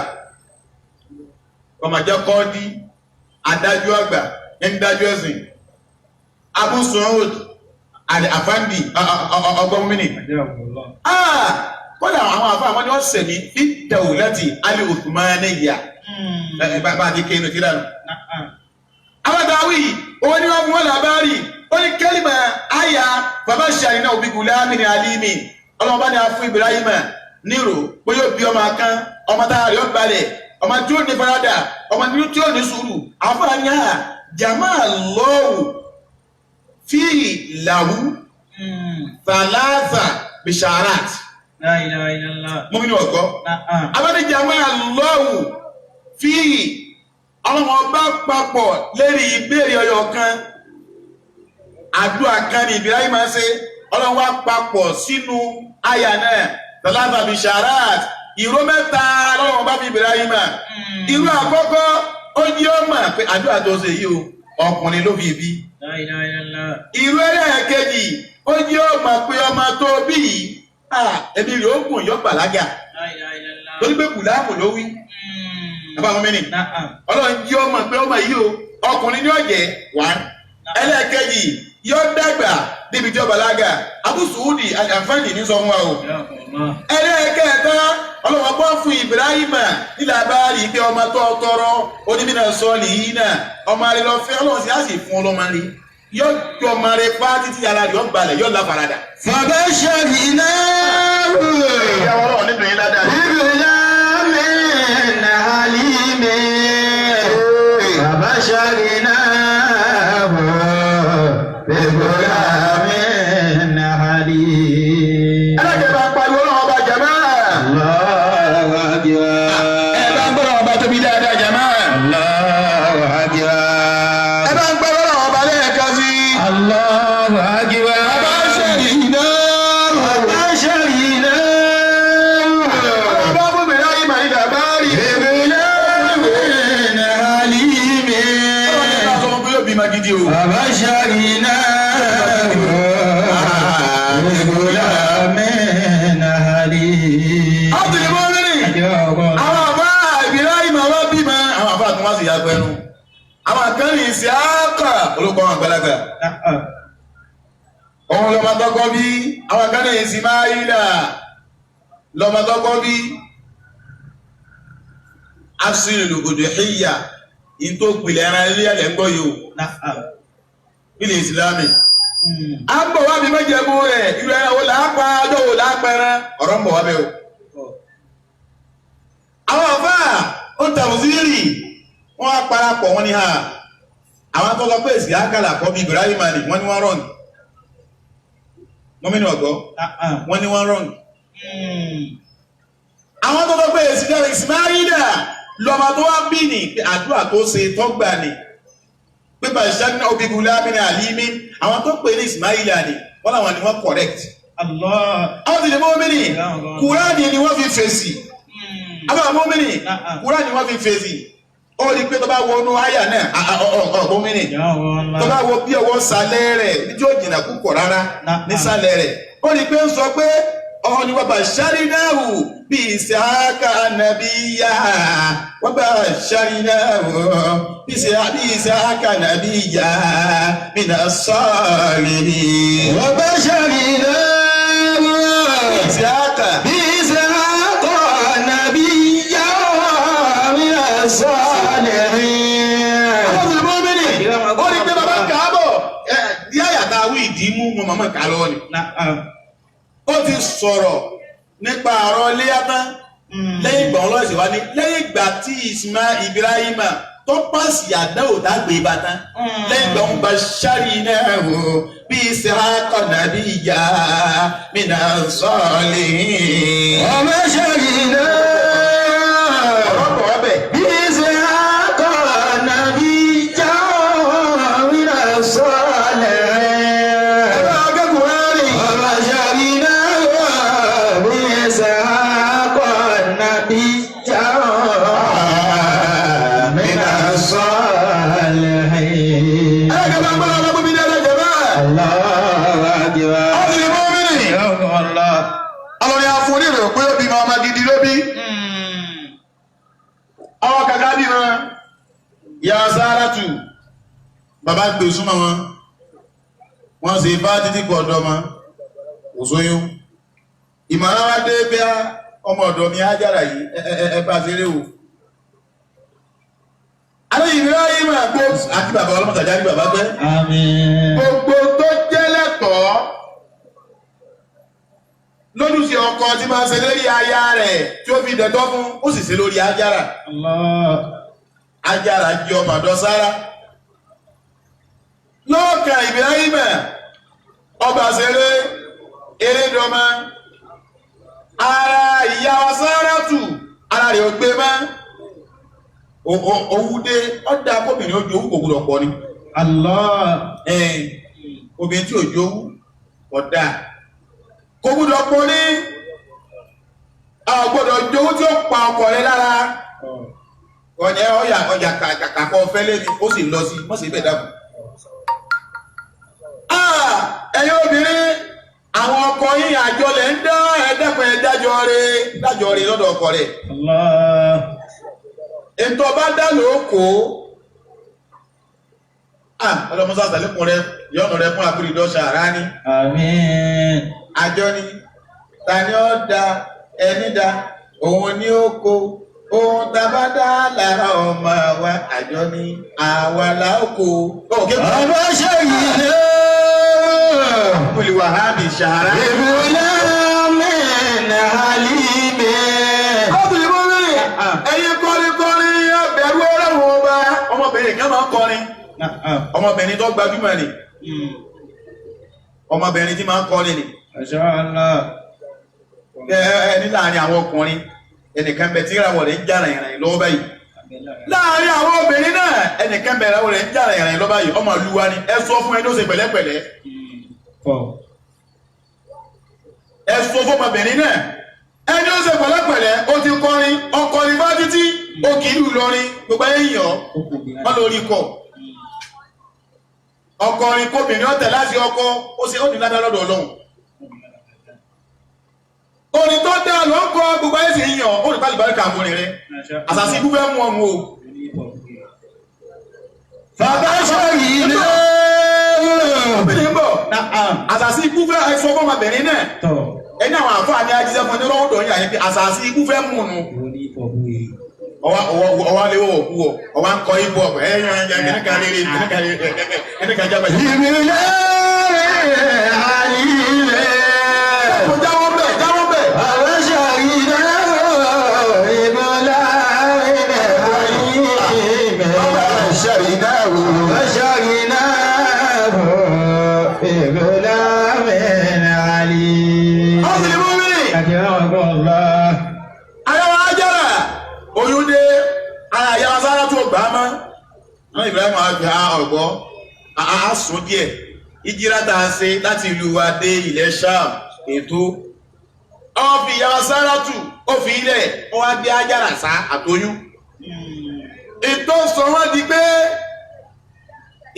Ọmọ jẹ́ kọ́ọ́dí adájọ́ àgbà ń dájọ́ ẹ̀sìn. Abu Suud Ali Afandi ọgbọ́n mínì. Jazakallah. Kọ́dà àwọn àfáà wọn ni wọ́n sẹ̀ ní fi dawlati al-Uthmaniyya. Bá a ti kéénu tí lánàá. Na'am. Abádáwì, owó ní wọ́n fún wọn làbárì, ó ní kẹ́lìmà àyà bàbá ṣàrí náà òbí gùlámì ní alímì. Ọlọ́run bá ní a fún Ibrahim nírò pé yóò bí ọmọ kan, ọmọ tára rẹ̀ ó balẹ̀, ọmọ tí ó ní faradà, ọmọ tí ó ní sùúrù. Àfààní à jàmá lọ́wù fíì làwù thalatha bisharat. La ilaha illallah. Mọ́mí ni ọ̀gọ́. Na'am. Abáni jàmá lọ́wù fíì ọlọ́run ọba papọ̀ lérí ìbéèrè ọyọ kan àdúrà kan ní Ibrahim máa ń ṣe ọlọ́run wá papọ̀ sínú àyà náà tọ́lábà bisharat ìró mẹ́ta ọlọ́run ọba fi Ibrahim irú àkọ́kọ́ ó jẹ́ ọmọ pé àdúrà tó ṣe yìí o ọkùnrin ló fi bí La ilaha illallah. irú ẹlẹ́ẹ̀kejì ó jẹ́ ọmọ pé ọmọ tó bí yìí ẹbí rẹ̀ ó gùn yọ bàlágà La ilaha illallah. torí pé kùláàmù ló wí bàbá mi nì Na'am. ọlọ́run jí ọmọ pé ọmọ yìí o ọkùnrin ní ọ̀jẹ̀ wá ẹlẹ́ẹ̀kejì yóò dàgbà níbi tí ó bàlágà Abu Suudi àǹfààní ní sọ fún wa o Jazakallah. ẹlẹ́ẹ̀kẹta ọlọ́run bọ́ fún Ibrahim nílẹ̀ abáàrí pé ọmọ tó tọrọ onímìnà sọ́ọ̀lì yìí náà ọmọ rẹ lọ fẹ́ ọlọ́run sì á sì fún ọlọ́mọ rẹ yóò jọ ọmọ rẹ pa títí ara rẹ yóò balẹ̀ yóò láfaradà. فبشرناه ìyá ọlọ́run nínú yín ládàá. بغلام حليم. فبشرناه بغلام حليم. ẹlẹ́kẹ̀ẹ́ bá pariwo ọlọ́run ọba jàmáà. الله أكبر. ẹ bá ń gbọ́dọ̀ ọba tóbi dáadáa jàmáà. الله أكبر. ẹ bá ń gbọ́dọ̀ ọba lẹ́ẹ̀kan sí i. الله Allahu akbar. وبشرناه وبشرناه Bàbá bóbìnrin ayé màá ní bàbá rí. بغلام حليم. Ọlọ́run ní sọ fún pé yóò bímọ gidi o. وبشرناه بغلام حليم. Abdul Mumin. Àwọn àbá Ibrahim àwọn bímọ. Àwọn àbá àtúnwá sì yàgbẹ́ nu. Àwọn kan ní Ìsíákà olùkọ́ àwọn àgbàlagbà. Òun lọ́mọ tọkọ bí. Àwọn kan ní Ìsímáílà lọ́mọ tọkọ bí. Asìlù òdòhíyà yìí tó pilẹ̀ ẹran ilé ẹ̀lẹ́ ń gbọ́ yìí o. Ilé Ìsìlámì. À ń bọ̀ wá bí mẹ́jẹ̀mú rẹ̀ irú ẹran wo là á pa ọjọ́ wo là á pẹran ọ̀rọ̀ ń bọ̀ wá bẹ́ẹ̀ o. Àwọn àfáà ó ń tàbùsírì wọ́n á parapọ̀ wọ́n ní ha àwọn tó sọ pé èsì àkàlà kọ́ bí Ibrahim ni wọ́n ní wọ́n rọ̀ǹ mọ́mínú ọ̀gọ́ wọ́n ní wọ́n rọ̀ǹ. Àwọn tó sọ pé èsì dára Ismaila lọ́mọ tó wá bí ní pé àdúrà tó ṣe tọ́gbà ni pípa ìṣẹ́gun obìnrin lábìnrin àlímí àwọn tó pè ní Ismaila ni wọ́n làwọn ni wọ́n correct. Allah. Àwọn ti lè mọ́mínì Kùránì ni wọ́n fi fèsì àwọn mọ́mìnì Kùránì wọ́n fi fèsì ó rí pé tó bá wọnú àyà náà mọ́mìnì tó bá wo bí ọwọ́ sálẹ̀ rẹ̀ ní tí ó jìnnà púpọ̀ rárá nísàlẹ̀ rẹ̀ ó rí pé ń sọ pé ọ̀hún ni wọ́n bá ṣárínáhù bí ìsàkà nàbíyà wọ́n bá ṣárínáhù bí ìsàkà nàbíyà mìnà sọ́ọ̀lì. وبشرناه ìsàkà بإسحاق نبيا من الصالحين. Ọlọ́run mọ́mìnì ó rí pé bàbá kàábọ̀ ní àyàtà wí ìdí mú wọn màmá kà lọ́wọ́ ni. Ó ti sọ̀rọ̀ nípa àrọ̀ iléyá tán lẹ́yìn ìgbà wọn lọ́sẹ̀ wá ní lẹ́yìn ìgbà tí Ismail Ibrahima tó pàṣẹ àdánwò dágbé bá tán lẹ́yìn ìgbà wọn bá ṣáàrì náà wò bí Ishaqa nabiyya mina salihin. وبشرناه Ọ̀rọ̀ bọ̀ wá bẹ̀. بإسحاق نبيا من الصالحين. Ẹ̀rọ akẹ́kọ̀ọ́ rẹ̀. وبشرناه بإسحاق نبيا من الصالحين. Ẹ̀rọ bá ń bá ọlọ́gbọ́n mi ní ẹlẹ́jẹ̀ náà. الله أكبر. Ọ̀sìn mọ́mìnì. Ọlọ́ni afúnni rẹ̀ pé ó bímọ ọmọ gidi ló bí. Ọwọ́ kàkà bímọ. Ìyá Sáràtù. Bàbá gbé súnmọ́ wọn. Wọ́n sì bá títí kọ̀ ọ̀dọ́ mọ́. Kò sóyún. Ìmọ̀ràn wá dé bí ọmọ ọ̀dọ̀ mi Hájára yìí ẹ bá ṣeré o. Alẹ́ Ibrahim àgbo àti bàbá ọlọ́mọtàjà ní bàbá gbẹ́ آمين. gbogbo tó jẹ́ lẹ́tọ̀ọ́ lójúṣe ọkọ tí máa ń ṣe lórí aya rẹ̀ tí ó fi dẹ̀tọ́ fún ó sì ṣe lórí Hájára Allah. Hájára jẹ́ ọmọ ọ̀dọ̀ Sárà lọ́ọ̀kà Ibrahim ọba ṣeré erédọ́mọ ara ìyá wa Sáràtù ara rẹ̀ ò gbé mọ́ owú dé ọ̀dà kóbìnrin ó jowú kò gbọdọ̀ pọ̀ ni Allah. ẹ̀ẹ́n obìnrin tí ò jowú ọ̀dà kò gbọ́dọ̀ pọ̀ ní a gbọ́dọ̀ jowú tí ó pa ọkọ rẹ lára ọ̀nyẹ ọ̀yà ọ̀yà kàkà kọ́ fẹ́ lẹ́ni ó sì lọ sí mọ́sí ibẹ̀ dàbò. ẹ̀yin obìnrin àwọn ọkọ yín àjọ lẹ̀ ń dá ẹ̀ẹ́dẹ́kun ẹ̀ dájọ́ rẹ dájọ́ rẹ lọ́dọ̀ ọkọ rẹ̀ Allah. ètò ọba dá lóko ọlọmọsá àtàlẹ́kùn rẹ yọ̀nù rẹ fún akérèdọ́sà rà ní Àmín. àjọ ni ta ni ó da ẹni da òun ni ó kó ohun tá a bá dá lára ọmọ wa àjọ ni àwa la ó kó. òkè Ọba ṣe yìí náà. olùwàhábì ṣàrá. Ìbúlẹ̀ mẹ́rin àlìmẹ́. Ọ̀bìnrin mọ́rin ẹ̀yin kọrin kọrin ẹbẹ̀rù ọlọ́run ọba. Ọmọbìnrin kan máa ń kọrin. Ọmọbìnrin tó gbajúmọ̀ ni. Ọmọbìnrin tí máa ń kọrin ni. Masha Allah. Ẹ ẹ ní láàrin àwọn ọkùnrin ẹnìkan bẹ tí ìràwọ̀ rẹ̀ ń jà rìnrìn lọ́wọ́ báyìí. Láàrin àwọn obìnrin náà ẹnìkan bẹ ìràwọ̀ rẹ̀ ń jà rìnrìn lọ́wọ́ báyìí. Ọmọ ìlú wa ni ẹ sọ fún ẹni ó ṣe pẹ̀lẹ́pẹ̀lẹ́. Ẹ̀sùn fọmọbìnrin náà ẹni ó ṣe pẹ̀lẹ́pẹ̀lẹ́ ó ti kọrin ọkọrin bá títí ó kì í lù lọrin gbogbo ẹ̀yìn wọn lórí kọ ọkọrin kóbìnrin ọ̀tẹ̀ láti ọkọ ó ṣe ó ní ládàá lọ́dọ̀ Ọlọ́run orin tó dáa ló ń kọ gbogbo ayé sì ń yàn ó ní pálí báríkà àmúrin rẹ àṣàṣì ibú fẹ́ mú ọmọ o. Bàbá sọ̀rọ̀ náà. Obìnrin ń bọ̀ àṣàṣì ikú fẹ́ ẹ̀fọ́ fọmọbìnrin náà ẹni àwọn àfáà ní ajíṣẹ́ fún ní rọ́ọ̀dọ̀ yìí àyẹ̀pẹ́ àṣàṣì ikú fẹ́ mú un. Ọwọ́ aléwọ̀ òkú ọ ọwọ́ ń kọ ibú ọ̀pẹ̀ ẹ̀yàn kìnnìkan rere kìnnìkan rere kìnnìkan jábẹ̀. Ìbílẹ̀ àlìlẹ̀. Jáwọ́ bẹ̀ jáwọ́ bẹ̀. Bàbá sọ̀rọ̀ náà. Ìbílẹ̀ àlìlẹ̀. Bàbá sọ̀rọ̀ náà. Bàbá sọ̀rọ̀ náà. Ìbílẹ̀ àlìlẹ̀. Ọ̀sìn mú mi. Ayára ajára oyún dé ara àyàrá sára tó gbà á mọ́. Àwọn Ibrahim àgbà ọ̀gbọ́ a sùn díẹ̀. Ìjírá tá a ṣe láti ìlú wa dé ilẹ̀ Sham ètò. Ó fi ìyàrá sára tù ó fi ilẹ̀ ó wá gbé ajára sá àtoyún. Ètò sọ wọ́n di pé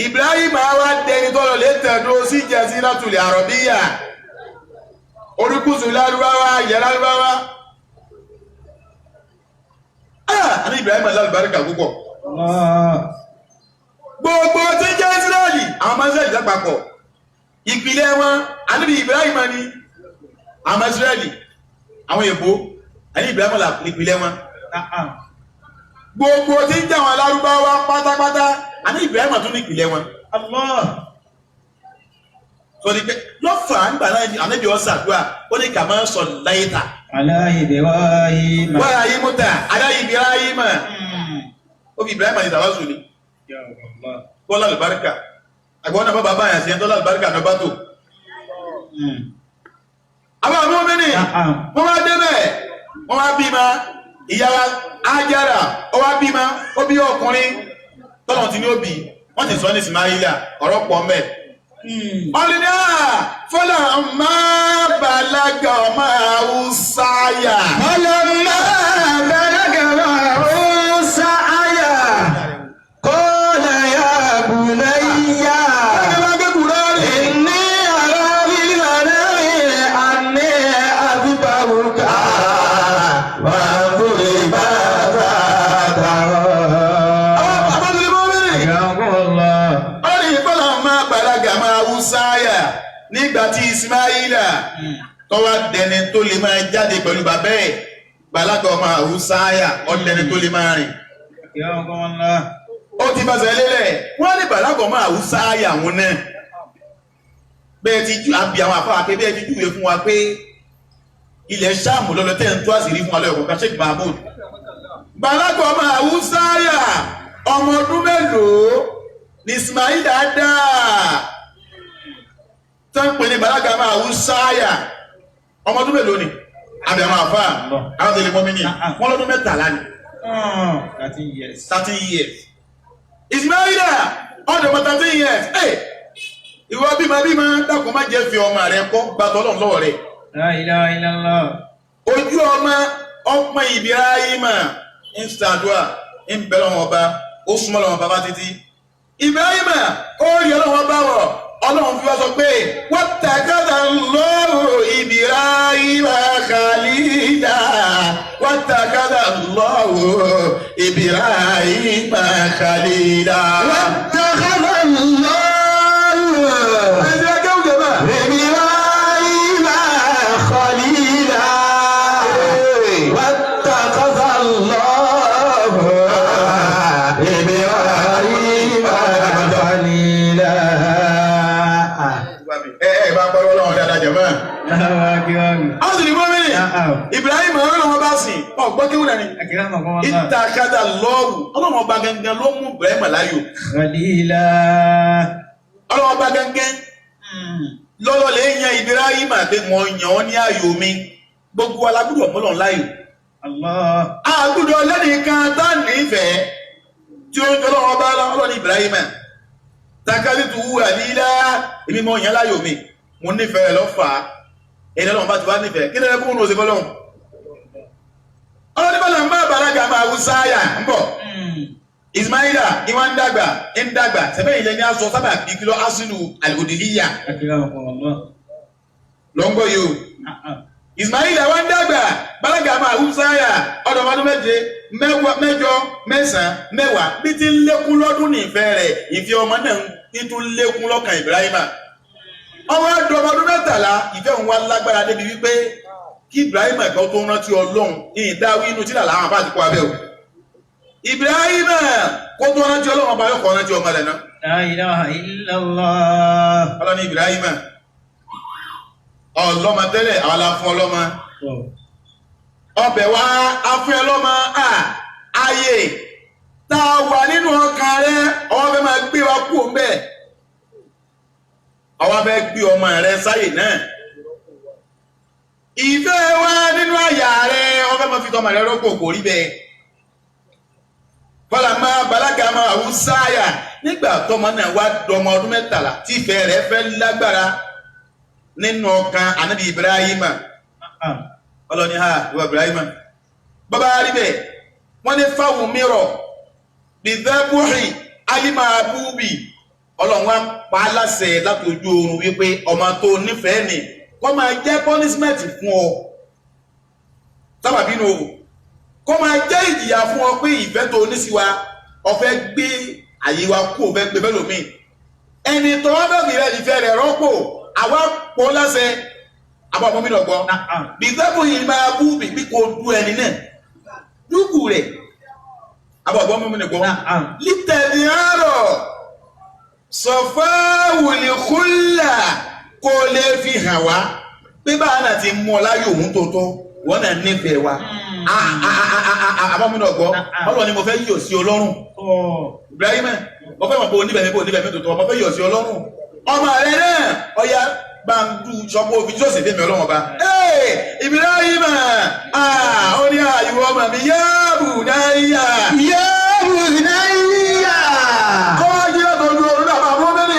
Ibrahim àwa dẹni tọ́lọ̀ lè tẹ̀dó sí Jaziratul Arabiyya. Orúkúsù lárúbáwá yẹ lárúbáwá. Àní Ibrahim alálùbáríkà púpọ̀. Gbogbo tí jẹ́ Ísírẹ́lì, àwọn ọmọ Ísírẹ́lì lápapọ̀. Ìpìlẹ̀ wọn, àníbi Ibrahim ni àwọn ọmọ Ísírẹ́lì, àwọn èbó, àní Ibrahim ìpìlẹ̀ wọn. Gbogbo tí ń jẹ́ àwọn alárúbáwá pátápátá, àní Ibrahim tún ní ìpìlẹ̀ wọn. Sọ ni pé lọ́fà nígbà náà ànábì ọ̀sà àdúrà ó ní kà máa ń sọ láyé ta. Ala Ibrahim. Wọ́n ayé mọ́tà alá Ibrahim. Ó fi Ibrahim àti tàwásù ni. Bọ́lá àlùbáríkà. Àgbọ̀n náà bàbá báyà sí ẹni tọ́lá àlùbáríkà náà bá tò. Àwọn àmọ́ mi nì, wọ́n wá débẹ̀, wọ́n wá bímọ, ìyá Ájára, ó wá bímọ, ó bí ọkùnrin, tọ́lọ̀ ti ní ó bí, wọ́n ti sọ ní Ismaila, ọ̀rọ̀ pọ̀ mẹ́. Ọlọ́ni fọlá máa bàlágà máa ń sáyà. Fọlá máa bàlágà máa ń sáyà. Qala ya bunayya. Inni ara fil manami anni adhbahuka. Fanzur madha tara. Ọlọ́ni fọlá máa bàlágà máa ń sáyà. Nígbà tí Ismaila tọ́wá dẹni tó lè máa jáde pẹ̀lú bàbá ẹ̀ bàlágà ọmọ àwùsáyà ọ̀dẹni tó lè máa rìn. Ó ti fẹsẹ̀ lélẹ̀ wọ́n ní bàlágà ọmọ àwùsáyà wọn náà. Bẹ́ẹ̀ ti ju àbí àwọn àfáà pé bẹ́ẹ̀ ti júwe fún wa pé ilẹ̀ Ṣáàmù lọ́lọ́ tẹ́ ń tú àṣírí fún wa lọ́yọ̀ kọ̀ọ̀kan Sheikh Mahmood. Bàlágà ọmọ àwùsáyà ọmọ ọdún mélòó ni Ismaila dáa tó ń pè ní bàlágà máa wú sáyà ọmọ ọdún mélòó ni àbí àwọn àfáà àwọn tẹlẹ mọ́ mi ní wọ́n lọ́dún 13 ni 13 years. 13 years Ismaila ọdún ọmọ 13 years ẹ ìwọ bímọ bímọ dákun má jẹ́ fi ọmọ rẹ kọ́ gbàtọ́ ọlọ́run lọ́wọ́ rẹ La ilaha illallah. ojú ọmọ ọpọ Ibrahima ń ṣàdúrà ń bẹ lọ́wọ́ ọba ó súnmọ́ lọ́wọ́ bàbá títí Ibrahima ó rí ọlọ́wọ́ bá wọ̀ ọlọ́run fi wá sọ pé wattakhadha Allahu Ibrahima khalila wattakhadha Allahu Ibrahima khalila. Wattakhadha Allahu Ẹ̀sìn akẹ́wù jẹ̀mọ́. Ibrahima khalila. Wattakhadha Allahu Ibrahima khalila. Ẹ ẹ bá ń pariwo ọlọ́run dáadáa jẹ̀mọ́. Allahu akbar. Àwọn sì ní mọ́mìnì Ibrahim ọlọ́run ọba sìn ọ̀gbọ́n kéwù náà ni. Akramakumullah. Ìtàkàdà lọ́ọ̀wù ọlọ́run ọba gangan ló mú Ibrahim láyò. Khalila. Ọlọ́run ọba gangan lọ́lọ́ lè yan Ibrahim pé mo yàn ọ́ ní ààyò mi gbogbo wa la gbọ́dọ̀ mọ́lọ̀ láàyò. Allah. A gbọ́dọ̀ lẹ́nìkan tá nífẹ̀ẹ́ tí ó ń jọ lọ́wọ́ bá lọ́wọ́ ní Ibrahim. Takali tu wù àlílá èmi mọ̀ yàn láàyò mi. Mo nífẹ̀ẹ́ rẹ̀ lọ́fà ẹni ọlọ́run bá ti wá nífẹ̀ẹ́ kí lẹ́yìn kúrò ṣe fọlọ́run. Ọlọ́run bá lọ́n bá bàlágà máa wú sáyà ń bọ̀. Ismaila ìwà ń dàgbà ń dàgbà sẹ́fẹ̀ ilẹ̀ ní aṣọ sábà bí kìlọ̀ asinu al-udhiyya Akramakumullah. lọ́ngbọ́ yìí o. Ismaila wá ń dàgbà bàlágà máa wú sáyà ọ̀dọ̀ ọmọdún méje mẹ́jọ mẹ́sàn-án mẹ́wàá bí ti ń lékún lọ́dún ní ìfẹ́ rẹ̀ ìfẹ́ ọmọ náà ń tún lékún lọ́kàn Ibrahima. Ọmọ ọdún ọmọdún 13 ìfẹ́ òun wá lágbára débi wípé kí Ibrahima ẹ̀kọ́ tó rántí Ọlọ́run ní ìdáwí inú tí làlá àwọn àbá àti kó abẹ́ o. Ibrahima kó tó rántí Ọlọ́run ọba yóò kọ́ rántí ọmọ rẹ̀ náà. La ilaha illallah. Ọlọ́ni Ibrahima ọlọ́mọ tẹ́lẹ̀ àwọn la fún ọlọ́mọ ọbẹ̀ wa afún ẹ lọ́mọ à ayé tá a wà nínú ọkàn rẹ ọwọ́ fẹ́ máa gbé wa kú òun bẹ́ẹ̀ ọwọ́ fẹ́ gbé ọmọ rẹ sáyè náà ìfẹ́ wa nínú àyà rẹ ọwọ́ fẹ́ máa fi tọmọ rẹ rọ́pò kò rí bẹ́ẹ̀ fọlá máa balaga máa wù sáyà nígbà tọmọ náà wá dọmọ ọdún 13 tí ìfẹ́ rẹ fẹ́ lágbára nínú ọkàn anabi Ibrahima ọlọ́ni ha ìwọ Ibrahima bàbá rí bẹ́ẹ̀ wọ́n ní fáwọn mìíràn bìdẹ́bùrì alimabubi ọlọ́run wa pa á láṣẹ láti ojú oorun wípé ọmọ tó nífẹ̀ẹ́ ni kó máa jẹ́ punishment fún ọ sábàbí nu o kó máa jẹ́ ìjìyà fún ọ pé ìfẹ́ tó ní sí wa o fẹ́ gbé àyè wa kú o fẹ́ gbé fẹ́ lómi ẹni tó wá bẹ́ẹ̀ rẹ ìfẹ́ rẹ̀ rọ́pò àwa pọ̀ láṣẹ àbọ̀ ọmọ mi náà gbọ́ bìtẹ́bù yìí máa bú bìbí kò du ẹni náà dúkù rẹ̀ àbọ̀ ọmọ mi náà gbọ́ lítẹ̀lì àárọ̀ sọ̀fáwùlì kúlà kó lè fi hàn wá pé báwa náà ti mú ọ láyò òun tó tọ́ wọn náà nífẹ̀ẹ́ wa àbámúnà gbọ́ ọlọ́run ni mo fẹ́ yọ̀ sí ọlọ́run Ibrahim mo fẹ́ mọ̀ pé oníbẹ̀ mi bò oníbẹ̀ mi tó tọ́ mo fẹ́ yọ̀ sí ọlọ́run ọmọ rẹ náà ọya bá ń du sọpọ̀ òfin jọ́sìn fẹ́mi ọlọ́run ọba Ibrahim ó ní àyùwọ̀ ọmọ mi yáàbù náírà Yẹ́rù náírà. kọ́jú ọ̀tọ̀jú ọ̀run náà bá fún mi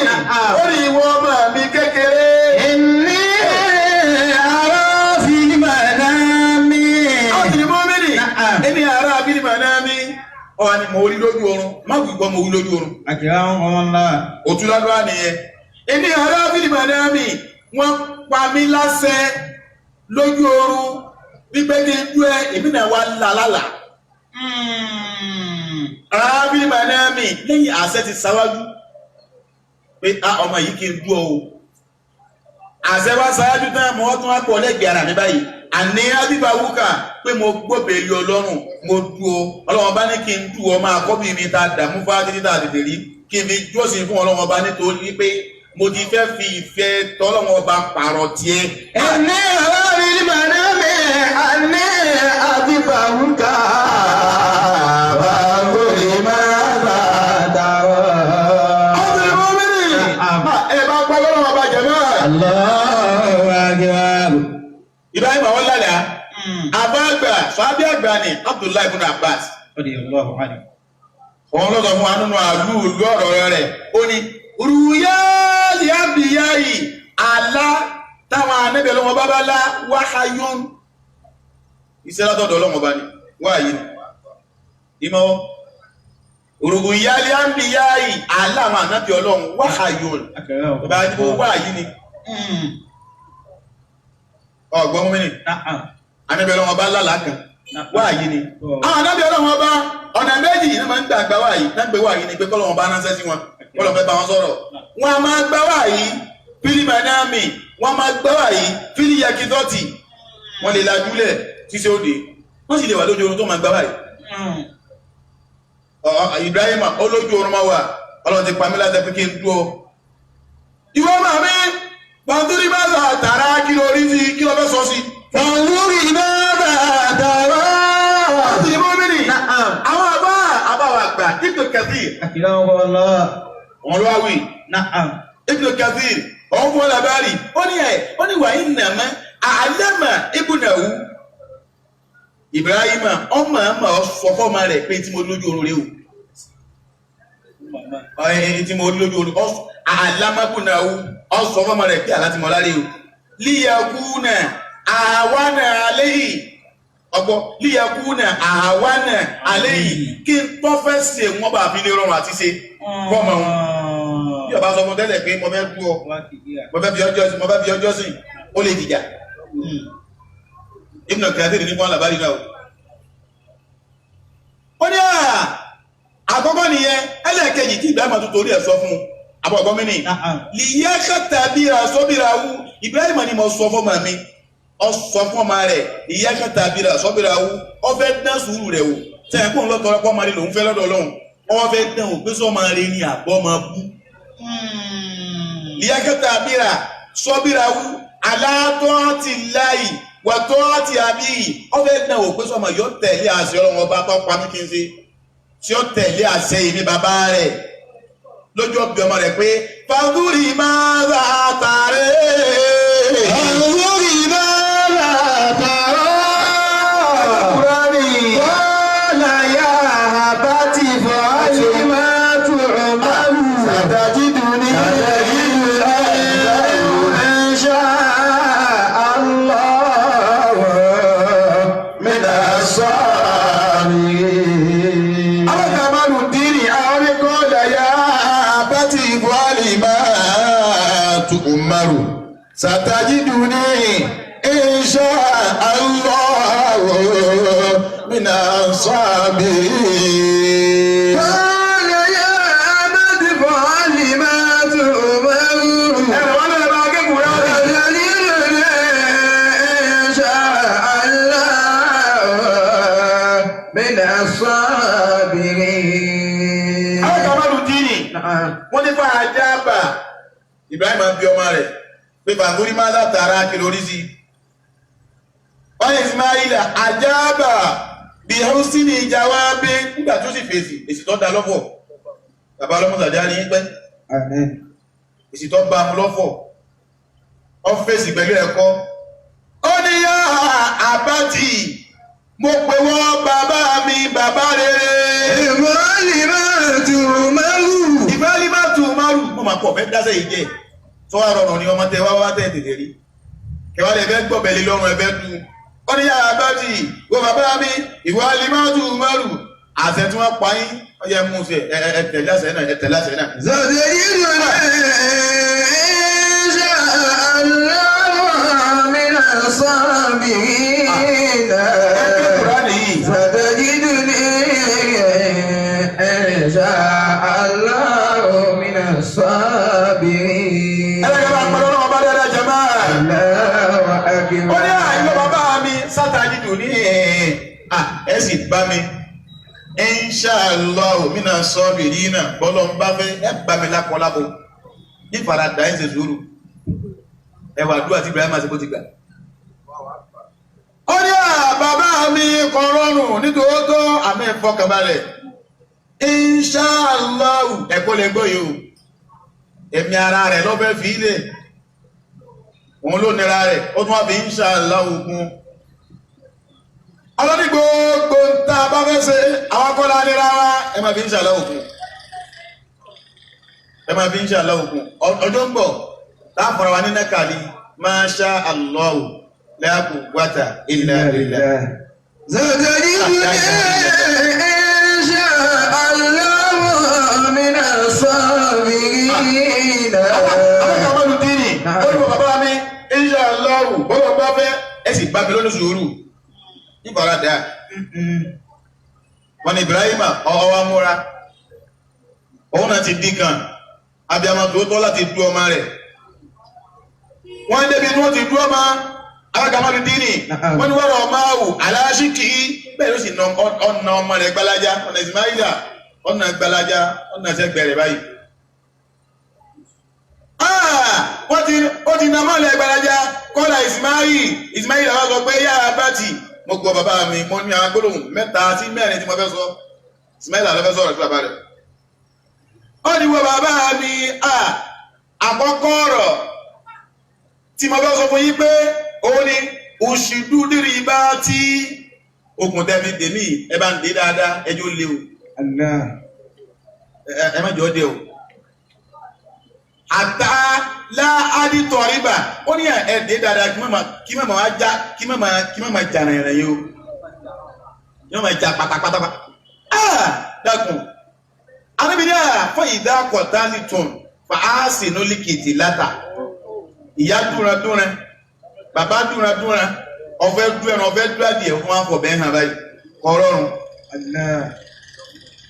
ó ní ìwọ ọmọ mi kékeré. Inni ara fi manami. Ó ti ní mọ́mìnì ẹni ara abílí màná mi ọ̀hún ni mo rí lójú oorun má wù gbọ́ mo rí lójú oorun. Akramakumullah. Òtún ládùúrà nìyẹn. Ẹni ara abílí màná mi wọ́n pa mí láṣẹ lójú oorun wípé kí n dú ẹ èmi náà wá lálàlà. Ara abílí màná mi lẹ́yìn àṣẹ ti sáwájú pé a ọmọ yìí kí n dú ọ o. Àṣẹ wá sáwájú tán mo tún wá pọ̀ lẹ́gbẹ̀ẹ́ ara mi báyìí. Àní ábíbá wúkà pé mo gbóbèlì ọlọ́run mo dú ọ ọlọ́run bá ní kí n dú ọ máa kọ́ bí mi ta dààmú fá títí tá a tètè rí kí n fi jọ́sìn fún ọlọ́run ọba nítorí pé mo ti fẹ́ fi ìfẹ́ tọ́lọ́run ọba pààrọ̀ tiẹ̀. Inni ara fi manami. Anni abibahuka. Bangori máa bá dàrọ̀. Ọ̀sẹ̀ mọ́mìnì ẹ bá pa ọlọ́run ọba jẹ̀mọ́. Allahu akbar. Ibrahim àwọn lálẹ́ àbá àgbà sàbí àgbà ni Abdullahi ibn Abbas. Radiyallahu anhu. Òun ló sọ fún wa nínú àlú ìlú ọ̀rọ̀ rẹ̀ ó ní rúyáàlì àbíyáyì àlá táwọn anábì ọlọ́wọ́n bá bá lá wáhayún iṣẹ́ látọ̀dọ̀ ọlọ́wọ́n bá ní wáyé ni ìmọ̀wọ́ rúyáàlì àbíyáyì àlá àwọn anábì ọlọ́wọ́n wáhayún bàbá àdìbò wáyé ni ọgbọ́n mú mi ni anábì ọlọ́wọ́n bá lálàá kan wáyé ni àwọn anábì ọlọ́wọ́n bá ọ̀nà méjì ní máa ń gbà gbà wáyé náà gbé wáyé ni pé kọ́lọ́wọ́n bá ránṣẹ́ sí wọn kọ́lọ́wọ́n fẹ́ bá wọn sọ̀rọ̀ wọn a máa gbà wáyé fílì manami wọn a máa gbà wáyé fílì yakitọ́tì wọn lè lajúlẹ̀ ṣíṣe òde wọ́n sì lè wà lójú oorun tó máa gbà wáyé. Ibrahim olójú oorun máa wà ọlọ́run ti pa mí láti pé kí n dúró. Ìwọ màmí pàǹtórí bá tààrà kí ló rí sí kí ló fẹ́ sọ sí. Fàlúrì máa bá dàrọ̀. Ọ̀sìn mọ́mìnì àwọn àbá àbáwà àgbà Ibn Kathir Akramakumullah. wọn ló wá wí Ibn Kathir òun fún ọlábàárì ó ní ẹ ó ní wàá ìnàmọ́ àlẹ́mà ibùnàwó Ibrahim ọmọ ọmọ sọ fọ́mọ rẹ̀ pé tí mo lójú oorun rẹ o Ẹni tí mo rí lójú oorun àlámákùnà ọ sọ fọmọ rẹ̀ pé àlá tí mo lárí o. Líyakúnà àwánà àléyìí ọgbọ́ líyakúnà àwánà àléyìí kí n tọ́ fẹ́ ṣe wọ́n bá fi lè rọrùn àti ṣe fọmọ wọn. Bí ọba sọ fún tẹ́lẹ̀ pé mo fẹ́ dú ọ, mo fẹ́ fi ọjọ́ sìn, mo fẹ́ fi ọjọ́ sìn, ó lè dìjà. Ibn Kathir ní kún alábárí náà o. Ó ní àkọ́kọ́ nìyẹn, ẹlẹ́ẹ̀kejì tí Ibrahim tún torí ẹ̀ sọ fún un, àbọ̀ ọ̀gbọ́n mi nì. Lìyẹ́kẹ̀tà bíra sọ́bìrà wú, Ibrahim ni mo sọ fọ́mọ mi, ọ sọ fọ́mọ rẹ̀, lìyẹ́kẹ̀tà bíra sọ́bìrà wú, ọ fẹ́ dán sùúrù rẹ̀ wò, sẹ́yìn kóun lọ́tọ́ ọlọ́pọ̀ ọmọ rẹ̀ lòún fẹ́ lọ́dọ̀ Ọlọ́run, ọ fẹ́ dán wò pé sọ́mọ rẹ̀ ni àbọ̀ máa bú. Lìyẹ́kẹ̀tà bíra sọ́bìrà wú, aláàtọ́ ti láì wàtọ́ ti àbí, ọ fẹ́ dán wò pé sọ́mọ yóò tẹ̀lé àṣẹ Ọlọ́run ọba tó pa mí kí n ṣe, tí ó tẹ̀lé àṣẹ ìní bàbá rẹ̀ lójú ọbẹ̀ ọmọ rẹ̀ pé fàdúrì máa rà tààrẹ́. Fàdúrì máa rà tààrẹ́. Qala ya abati fa'al ma tu'maru. Satajiduni insha Allah minas sabirin. Alákàmálù dínì àwọn qala ya abati fa'al ma tu'maru. Satajiduni insha Allah minas sabirin. Qala ya abati fa'al ma tu'maru. Ẹ̀rọ wọn lè máa gé kúrẹ́ wọn. Satajiduni insha Allah minas sabirin. Alákàmálù dínì wọ́n ní fún ajábà Ibrahim bí ọmọ rẹ̀ pé fàgórí máa látara kí lórí sí. Wọ́n ní Ismaila ajábà bí Húsínì jawabi nígbà tó sì fèsì èsì tó da lọ́fọ̀. Bàbá ọlọ́mọsàdá ní pẹ́ èsì tó bá mu lọ́fọ̀. Ó fèsì pẹ̀lú ẹ̀kọ́. Ó ní yá àbátì mo pè wọ́n bàbá mi bàbá rere. Ìfọ́lì máa tù márù. Ìfẹ́lí máa tù márù mo máa pọ̀ fẹ́ dáṣẹ́ yìí jẹ́ tó wà rọrùn ni ọmọ tẹ wá wá tẹ̀ tètè rí kẹwàá lè fẹ́ gbọ̀bẹ̀lẹ̀ lọ́rùn ẹ̀fẹ́ tu ó ní yàrá bá tì wọ bàbá mi ìwọ́lí máa tù márù àṣẹ tí wọ́n pa yín ó yẹ mú sí ẹ ẹ tẹ̀lé àṣẹ náà ẹ tẹ̀lé àṣẹ náà. Satajiduni insha Allah minas sabirin. Ẹ ké Kùránì yìí. Satajiduni insha Allah minas sabirin. Ẹlẹ́gẹ̀ẹ́ bá pẹ̀lú ọlọ́wọ́ bá dáadáa jẹ máa. Allahu akbar. Ó ní àìlọ́ bàbá mi Satajiduni ẹ sì bá mi inshallah mina sabirina bọ́lọ̀ ń bá fẹ́ ẹ bá mi lákọlábo ní faradà ẹ̀ ń ṣe sùúrù ẹwà àdúrà tí Ibrahim àti bó ti gbà. Ó ní bàbá mi kò rọrùn nítòótọ́ àmì ìfọkànbalẹ̀ inshallah ẹ̀kọ́ lè gbọ́ yìí o ẹ̀mí ara rẹ̀ lọ́fẹ́ fi ilẹ̀ òun ló nira rẹ̀ ó tún wá fi inshallah ogun. Ọlọ́ní gbogbo ń tá a bá fẹ́ ṣe àwọn akọ́lá nira wa ẹ máa fi inshallah ogun ẹ máa fi inshallah ogun ọjọ́ ń bọ̀ láàfọ̀rọ̀ wa ní nákàlí masha Allah la quwwata illa billah. Satajiduni insha Allah minas sabirin. Alákàmọ́lù dínì ó ní bàbá mi insha Allah bọ́lọ̀ bá fẹ́ ẹ sì bá mi lónìí sùúrù nífaradà. Wọ́n ní Ibrahim ọwọ́ múra òun náà ti dín kan abiyamọ tó tọ́ láti du ọmọ rẹ̀ wọ́n débi tí wọ́n ti du ọmọ alákàmọ́lù dínì wọ́n ní wọ́rọ̀ ọmọ àwù aláṣíkì bẹ́ẹ̀ ló sì na ọ̀nà ọmọ rẹ̀ gbalaja ọ̀nà Ismaila ọ̀nà gbalaja ọ̀nà sẹ́gbẹ̀rẹ̀ báyìí. Wọ́n ti ó ti na mọ́lẹ̀ gbalaja kọ́lá Ismail Ismail àwọn sọ pé yára bá tì mo gbọ́ bàbá mi mo ní àwọn gbólóhùn mẹ́ta sí mẹ́rin tí mo fẹ́ sọ Ismail ló fẹ́ sọ̀rọ̀ sí bàbá rẹ̀. Ó ní wọ bàbá mi àkọ́kọ́ ọ̀rọ̀ tí mo fẹ́ sọ fún yín pé òun ni òṣìdú lírí bá tí okùn tẹ́mi tèmi ẹ bá ń dé dáadáa ẹjọ́ lé o Allah. Ẹ má jọ dé o. Àtà láàdì tọ̀ríbà ó ní ẹ̀ẹ́dẹ́ dáadáa kí má máa já kí má máa jà rìnrìn yìí o. Yóò máa já pátápátá. Dákun. Arábìnrin à fún ìdá kọ̀tálì tún fa á sì ní líkìtì látà. Ìyá dúnradúnra, bàbá dúnradúnra, ọ̀fẹ́ dú ẹran, ọ̀fẹ́ dú adìẹ fún àfọ̀bẹ́ hàn báyìí. Kọ̀ọ̀rọ̀rùn.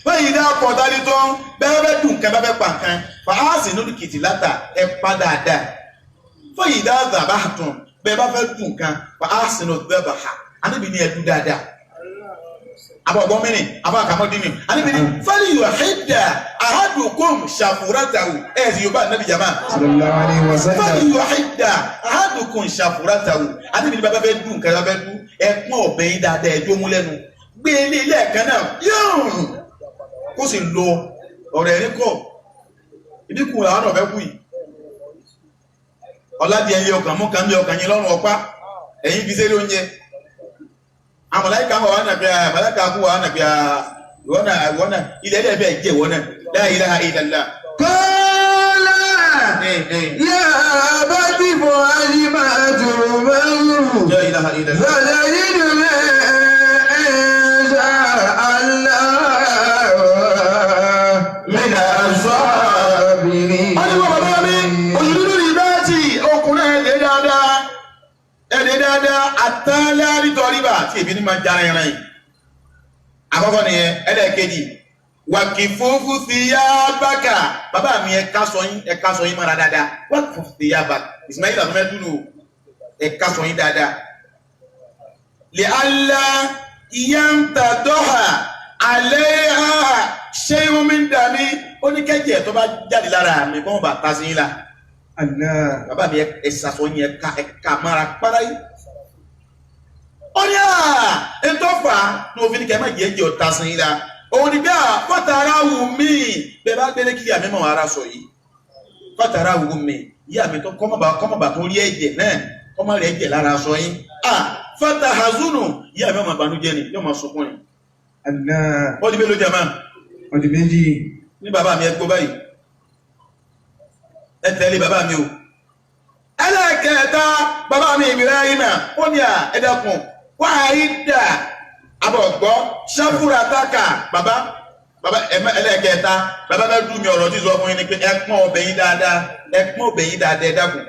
Báyìí dá ọkọ̀ dání tó ń bẹ́ẹ̀ bẹ́ẹ̀ dùn kan bẹ́ẹ̀ bẹ́ẹ̀ pa nǹkan fàáàsì lórí kìtì látà ẹ pa dáadáa. Fọyìí dá dàbà tún bẹ́ẹ̀ bá fẹ́ dùn kan fàáàsì lórí dàbà hà anábì ní ẹdún dáadáa. Àbọ̀ ọ̀gbọ́n mẹ́rin àbọ̀ àkàmọ́dé mi anábì ní fẹ́lí yóò hídà àhádùkùn ṣàfùrátàwù ẹ̀ sì yóò bá anábì jàmá. Sallallahu alayhi wa sallam. Fẹ́lí yóò hídà àhádùkùn ṣàfùrátàwù anábì ní bàbá fẹ́ dùn kan bá fẹ́ dùn ẹ pọ́n ọ̀bẹ yín dáadáa ẹ jó mú lẹ́nu gbé ilé ilé ẹ̀kan náà yóò kó sì lọ ọ̀rẹ́ ẹ̀rí kọ̀ ìdínkù àwọn ọ̀fẹ́ kù yìí ọ̀làdì ẹ̀yẹ ọkàn mú kan bí ọkàn yín lọ́rùn ọ̀pá ẹ̀yìn fi sẹ́rí oúnjẹ àmàláìka wà wà nàbíà àmàláìka kú wà nàbíà ìwọ́nà ìwọ́nà ilẹ̀ ẹ̀dẹ̀ bẹ́ẹ̀ jẹ́ ìwọ́nà la ilaha illallah. Qala ya abati fa'al ma tu'mar. La ilaha illallah. Satajiduni insha Allah mina as-sabirin. Wọ́n ní wọ́n bàbá mi, òṣèlú rí bẹ́ẹ̀tì ọkùnrin ẹ̀dẹ̀ dáadáa, ẹ̀dẹ̀ dáadáa, àtàlẹ́ tọ́ríbà tí èmi ní máa já ẹran yìí. Àkọ́kọ́ nìyẹn, ẹlẹ́ẹ̀kejì, wàkì fúnfún sí yá bákà, bàbá mi ẹ̀ka sọ yín, ẹ̀ka sọ yín mọ́ra dáadáa, wàkì fúnfún sí yá bákà, Ismail àtúmẹ́dúnú, ẹ̀ka sọ yín dáadáa. Lè alá ìyá ń ta dọ́hà, alẹ́ ha ṣé omi ń dà mí ó ní kẹ́jẹ́ tó bá jáde lára mi kọ́ mọ̀ bá ta sí yín la. Bàbá mi ẹ sàṣọ yín ẹ̀ka mára párá yìí. Ó ní à ntọ́fà ní òfin kẹ́ ẹ má jẹ́ jẹ́ ọ̀ta sí yín la. Òun ni bí à fọ́tara wù mí bẹ́ẹ̀ bá gbélé kí àmì mọ̀ ara sọ yìí. Fọ́tara wù mí yí àmì tó kọ́mọ̀bà tó rí ẹ̀jẹ̀ náà kọ́mọ̀ rẹ̀ ẹ̀jẹ̀ lára sọ yín. À fọ́tà hazunu yí àmì ọmọ ìbànújẹ́ ni yóò máa sunkún ni. Ó di mélòó jẹ́ máa? Ó di méjì. Ní bàbá mi ẹ gbọ́ báyìí ẹ tẹ̀lé bàbá mi o. Ẹlẹ́kẹ̀ẹ́ta bàbá mi Ibrahima ó ní à ẹ dákun wá ìdà àbọ̀gbọ́ ṣáfúra tákà bàbá bàbá ẹlẹ́kẹ̀ẹ́ta bàbá bẹ́ẹ̀ dùn mí ọ̀rọ̀ tí sọ fún yín ni pé ẹ pọ́n ọbẹ̀ yín dáadáa ẹ pọ́n ọbẹ̀ yín dáadáa ẹ dákun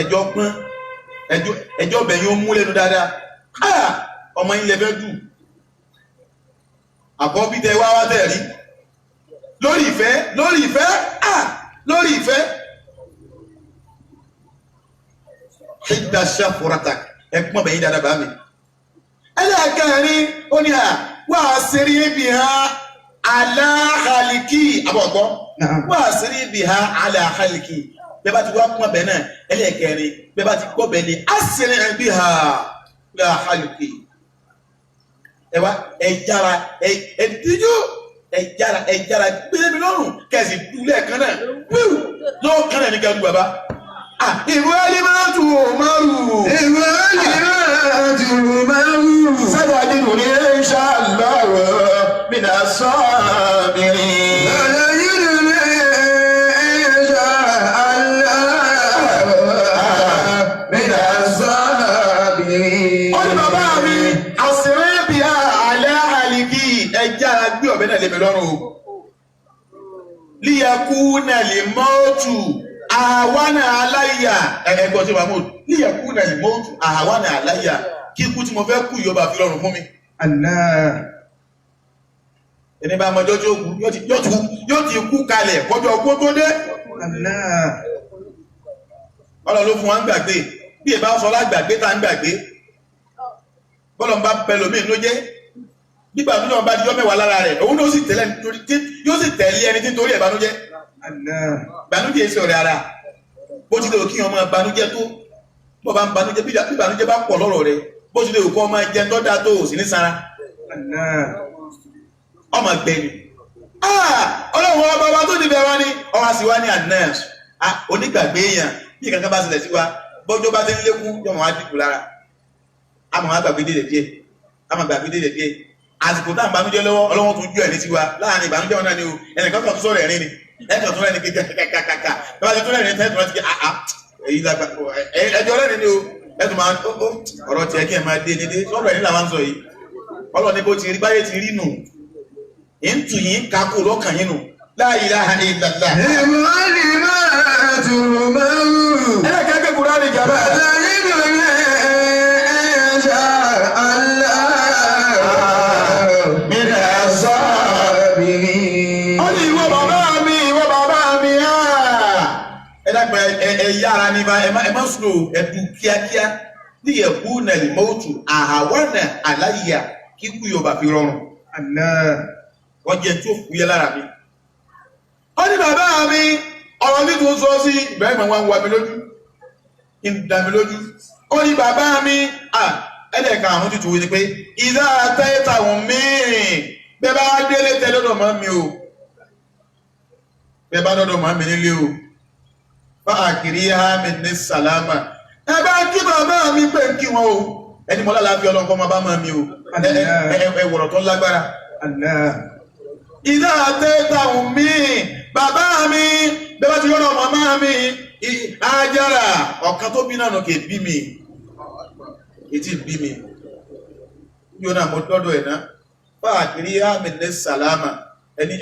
ẹjọ́ pọ́n ẹjọ́ ọbẹ̀ yín ó mú lẹ́nu dáadáa ọmọ yín lẹ fẹ́ dù àkọ́bí tẹ wá wá tẹ̀ rí lórí ìfẹ́ lórí ìfẹ́ lórí ìfẹ́ ṣídà ṣàfùràtà ẹ̀pọ̀n bẹ̀yìn dáadáa bá mi. Ẹlẹ́ẹ̀kẹrin ó ní à wà á ṣeré ibi ha aláhàlìkì àbọ̀gbọ́ wà á ṣeré ibi ha aláhàlìkì bẹ́ẹ̀ bá ti wá pọ̀n bẹ́ẹ̀ náà ẹlẹ́ẹ̀kẹrin bẹ́ẹ̀ bá ti gbọ́ bẹ́ẹ̀ ni á ṣeré ibi ha aláhàlìkì ẹ wá ẹ jára ẹ díjú ẹ jára ẹ jára gbélé mi lọ́rùn kẹsì dúlẹ̀ kan náà wíwù lọ́wọ́ kan náà ní kẹrù bàbá. Ìwé máa tù márù. Ìwé máa tù márù. Sábà nínú ní insha Allah mina sabirin. Bàlá yìí ní insha Allah mina sabirin. Ó ní bàbá mi, àṣírí bí i àlẹ́ àlìkí ẹ jára gbé ọ̀bẹ náà lé mi lọ́rùn o. Líyakú náà lè mọ́ọ̀tù àwánà aláyà ẹgbọ́n tí wàá mọ̀ líyakú náà lè mọ́ọ̀tù àwánà aláyà kíkú tí mo fẹ́ kú yóò bá fi rọrùn fún mi. Allah. Ẹni bá mọjọ́ tí ó kú yóò ti kú kalẹ̀ kọjọ́ kó tó dé. Allah. Ọlọ́run ló fún wa ń gbàgbé bí ìbá sọ lágbàgbé tá ń gbàgbé bọ́lọ̀ ń bá pẹlòmíì ló jẹ́ nígbà tó náà bá di yọ́ mẹ́wàá lára rẹ̀ òun ló sì tẹ̀lé yóò sì tẹ̀lé ẹni tí ń torí ẹ̀ banújẹ́. Banújẹ́ èsì ọ̀rẹ́ ara bó ti lè kí ọmọ banújẹ́ tó bó bá ń banújẹ́ bí banújẹ́ bá pọ̀ lọ́rọ̀ rẹ̀ bó ti lè kọ́ ọmọ jẹ tó dáa tó ò sí ní sanra ọmọ gbẹ̀ni. Ọlọ́run ọba wa tó níbẹ̀ wá ní ọwọ́ sì wá ní àdínẹ́s onígbàgbé èèyàn bí kankan bá ṣẹlẹ̀ sí wa bọ́jọ́ bá ti ń lékún yọmọ wá dínkù lára àmọ́ wá gbàgbé dédé díẹ̀ àmọ́ gbàgbé dédé díẹ̀ Àsìkò tá à ń banújẹ́ lọ́wọ́, Ọlọ́run tún ju ẹ̀ ní tiwa láàrin ìbànújẹ́ wọn náà ni o. Ẹnìkan kan tún sọ̀rọ̀ ẹ̀rín ni, ẹnìkan tún rẹ́ni kàkàkàkà, bàbá ti tún rẹ́ni tẹ́tù rántí àá èyí lágbà ẹjọ́ rẹ́ni ni o. Ẹtù máa ó ọ̀rọ̀ tiẹ̀ kí ẹ máa dé ní dé sọ̀rọ̀ ẹ̀rín làwọn ń sọ yìí. Ọlọ́run ní bó ti rí báyé ti rí nù, ń tù yín kakó lọ́kàn yín nù. La ilaha illallah. Ẹlẹ́kẹ̀ẹ́ Kùránì jàmbá. Ó ní ìwọ bàbá mi, ìwọ bàbá mi, ẹ dàgbà ẹ yára ní bá ẹ má sùn o, ẹ du kíákíá ní ẹ̀kú nàlì mọ́tò àhàwánà àláyà kíkú yóò bá fi rọrùn. Allah. Wọ́n jẹ́ tí ó fúyẹ́ lára mi. Ó ní bàbá mi, ọ̀rọ̀ mi tún sọ sí Ibrahim wa ń wa mi lójú, ń da mi lójú. Ó ní bàbá mi, ẹlẹ́ẹ̀ka àwọn tuntun wí ni pé ìdá àtẹ́tà òun míì bẹ́ẹ̀ bá délé tẹ lọ́dọ̀ mọ́ mi o, bẹ́ẹ̀ bá dọ́dọ̀ mọ́ mi nílé o, bá àkìrí ha mi ní sàlámà. Ẹ bá kí bàbá mi pé ń kí wọn o, ẹni mọ́lá láàfin ọlọ́run kọ́ máa bá mọ́ mi o, ẹ wọ̀rọ̀ tó lágbára. Allah. Ìdá àtẹ́tà òun míì bàbá mi, bẹ́ẹ̀ bá ti yọ̀nà màmá mi, Ajára ọ̀kan tó bí náà nù kè bí mi, etí bí mi yóò náà mo dọ́dọ̀ ẹ̀ ná fáàkiri àmìnẹ́ sàlámà ẹni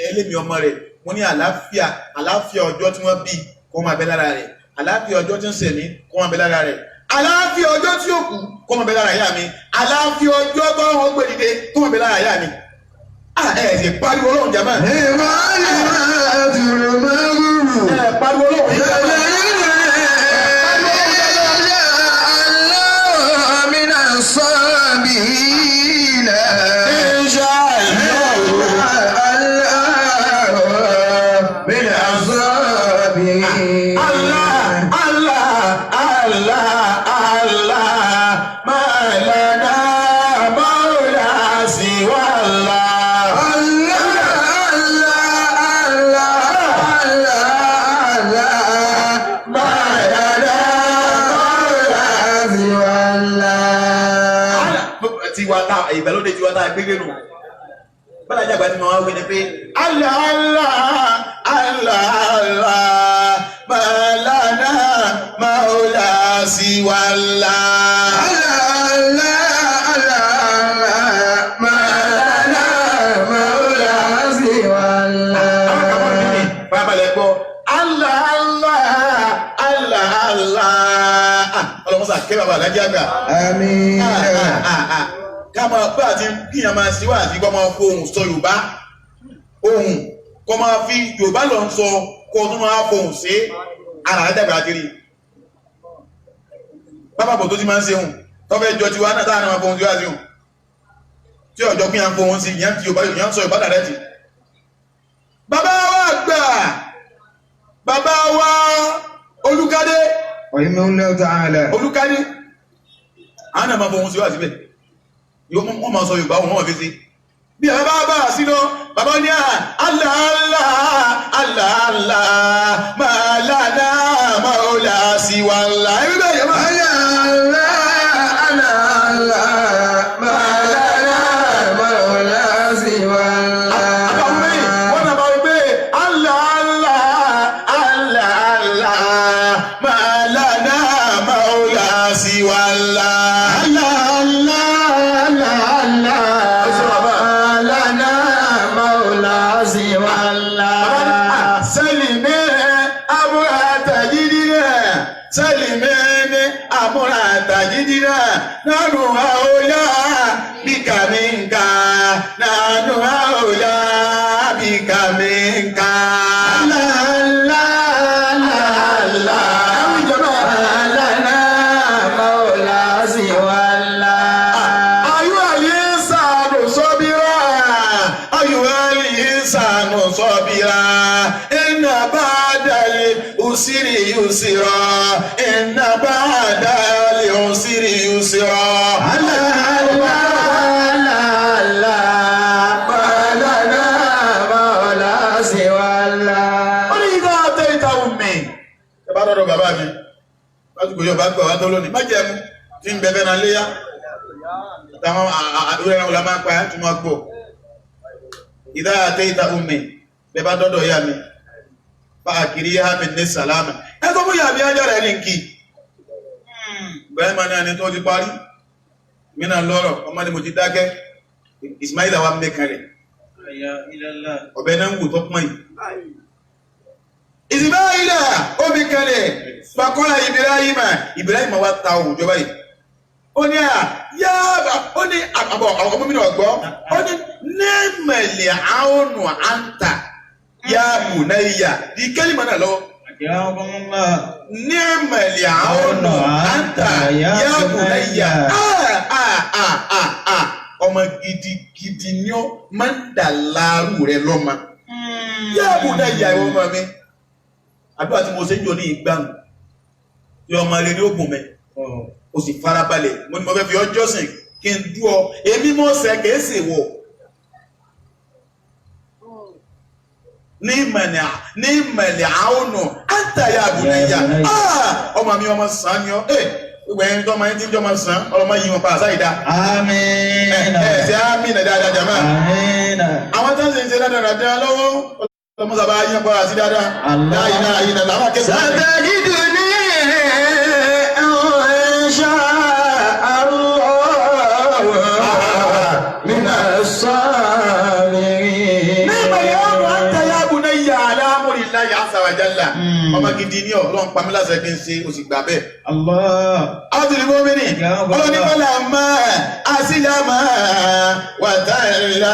ẹlẹ́mi ọmọ rẹ̀ mo ní àlàáfíà, àlàáfíà ọjọ́ tí wọ́n bí kó máa bẹ lára rẹ̀, àlàáfíà ọjọ́ tí ń sẹ̀mí kó máa bẹ lára rẹ̀, àlàáfíà ọjọ́ tí ó kú kó máa bẹ lára ìyá mi, àlàáfíà ọjọ́ tó wọ́n gbé dìde kó máa bẹ lára ìyá mi. Ẹ ẹ pariwo Ọlọ́run jàmá. Ẹ pariwo Ọlọ́run jàmá. Allah, Allah, Allah, Allah, ma lana mawla siwa Allah. Ma lana mawla. Tiwa ta ìgbàlódé tiwa ta gbégbé nù. Bọ́lá jàgbá tí mo wá wí ni pé Allah, Allah, Allah, Allah, ma lana mawla siwa Allah. Àwọn kan mọ̀ nínú farabalẹ̀ gbọ́. Allah, Allah, Allah, Allah. Ọlọ́mọ́sà kẹ́ bàbá alájí àgbà. Àmín. Ká máa bá àti kíyàn máa ṣe wá àti kọ́ máa fohùn sọ Yorùbá. Ohùn kọ́ máa fi Yorùbá lọ ń sọ kó tún máa fohùn sí ara alájí àgbà kiri. Bàbá bò tó ti máa ń ṣe hùn. Tọ́fẹ́ jọ tiwa náà táwọn máa fohùn tiwa sí hùn. Tí ọjọ́ kíyàn fohùn sí ìyẹn ti Yorùbá ìyẹn sọ Yorùbá dàrẹ́tì. Bàbá wa àgbà, bàbá wa Olúkadé, Rahimahullahu ta'ala. Olúkadé, àwọn náà máa fohùn sí wá síbẹ̀, wọ́n máa sọ Yorùbá wọn wọ́n fi sí. Bí bàbá bá a sí lọ, bàbá ní à Allah, Allah, Allah, Allah, ma lana mawla siwa Allah. Ẹ̀rí bẹ́ẹ̀ yẹn máa. Àbáwọn mẹ́yìn, wọ́n náà máa wí pé Allah, Allah, Allah, Allah, ma lana mawla siwa Allah. Sẹ́lìmẹ́ amúra tàjídínà, sẹ́lìmẹ́ ní amúra tàjídínà, nánú àwòyá bíkà mi ń ka, nánú àwòyá bíkà mi ń ka. Àwọn ìjọba. Ayú àyè sànù sọ́bírà, ayú àyè sànù sọ́bírà, iná bá dalẹ̀ òsìrì yusira, iná bá dalẹ̀ òsìrì yusira. Ó ní ìdá àtẹ ìta omi. Ẹ bá dọ́dọ̀ bàbá mi, lásìkò yóò bá gbà wá tó lónìí, má jẹun tí ń bẹ fẹ́ náà léyà. Àtàwọn irú ẹran wo la máa pa ẹ̀ tún máa gbọ́. Ìdá àti ìta omi bẹ́ẹ̀ bá dọ́dọ̀ ìyá mi fa àkìrí yá mi ní sàlámà. Ẹ tó mú ìyá mi ájọ́ rẹ̀ ní nkì. Ibrahim náà ni tó ti parí. Mí náà lọ́rọ̀ ọmọ ni mo ti dákẹ́. Ismaila wa mẹ́kan rẹ̀. La ilaha illallah. Ọ̀bẹ náà ń wù tó pọ́n yìí. Ismaila omi kalẹ̀ fakọ́lá Ibrahima Ibrahima wa ta òun jọba yìí. Ó ní à yáàbà ó ní àbọ̀ ọmọ mi náà gbọ́. Ó ní nẹ́ẹ̀mẹ̀lẹ̀ àónù àǹtà yáàbù náà yà di kẹ́lìmọ̀ náà lọ́wọ́. Akramakumullah. Nẹ́ẹ̀mẹ̀lẹ̀ àónù àǹtà yáàbù náà yà ọmọ gidigidi ni ó máa ń dà láàrú rẹ lọ́mọ. Yáàbù náà yà ìwọ ọmọ mi. Àdúrà tí mo ṣe ń jò ní ìgbàanù tí ọmọ rẹ ní ògùn mi o sì farabalẹ̀ mo ní mo fẹ́ fi ọjọ́ sìn kí n dú ọ èmi mọ̀ ṣe kìí sì wọ̀ ní ìmọ̀lẹ̀ àónù àǹtàyà àbùnàyà ọmọ mi ọmọ sàn ni ọ ẹ gbogbo ẹni tó ọmọ yẹn ti ń jọ ọmọ sàn ọlọmọ yìí wọn pa àṣà ìdá Àmín. ẹ ẹ ṣe àmì nà dáadáa jàmá Àmín. àwọn tó ń ṣe ń ṣe dáadáa lọ́wọ́ ọlọmọ sábà yín pa àṣì dáadáa Allah. láyé náà yìí náà làwọn akẹ́kọ̀ọ́. ستجدني إن شاء الله من الصابرين. Nígbà yóò mú àtàyà bunayya ala amrillahi azza wa jalla. Ọmọ gidi ní Ọlọ́run pa mí láṣẹ kí n ṣe oṣù gbà bẹ́ẹ̀. Allah. Àwọn mọ́mìnì, ọlọ́run ní bọ́lá máa àsìlámà wà tààlà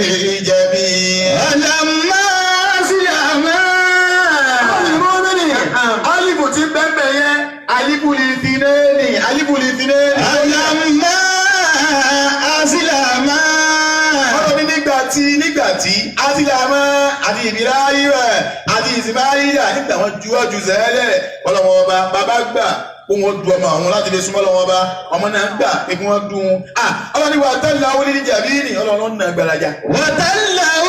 lè jẹ̀bi. فلما أسلما Àwọn mọ́mìnì, alibu ti bẹ́ẹ̀ yẹn, alibu lè fi náà alibu lè fi náà. فلما أسلما Ọlọ́run ní nígbà tí Átílámà àti Ìbíráyìmà àti Ìsìmáyìlà nígbà wọn juwọ́ ju sẹ́lẹ̀ ọlọ́wọ́n ọba bàbá gbà kó wọn du ọmọ àwọn láti lè súnmọ́ lọ́wọ́ ọba ọmọ náà gbà pé kí wọ́n dùn ún. Ọlọ́run ní wà á tẹ́lẹ̀ àwọn onídìí jàbí ní ọlọ́run náà gbàlajà. وتله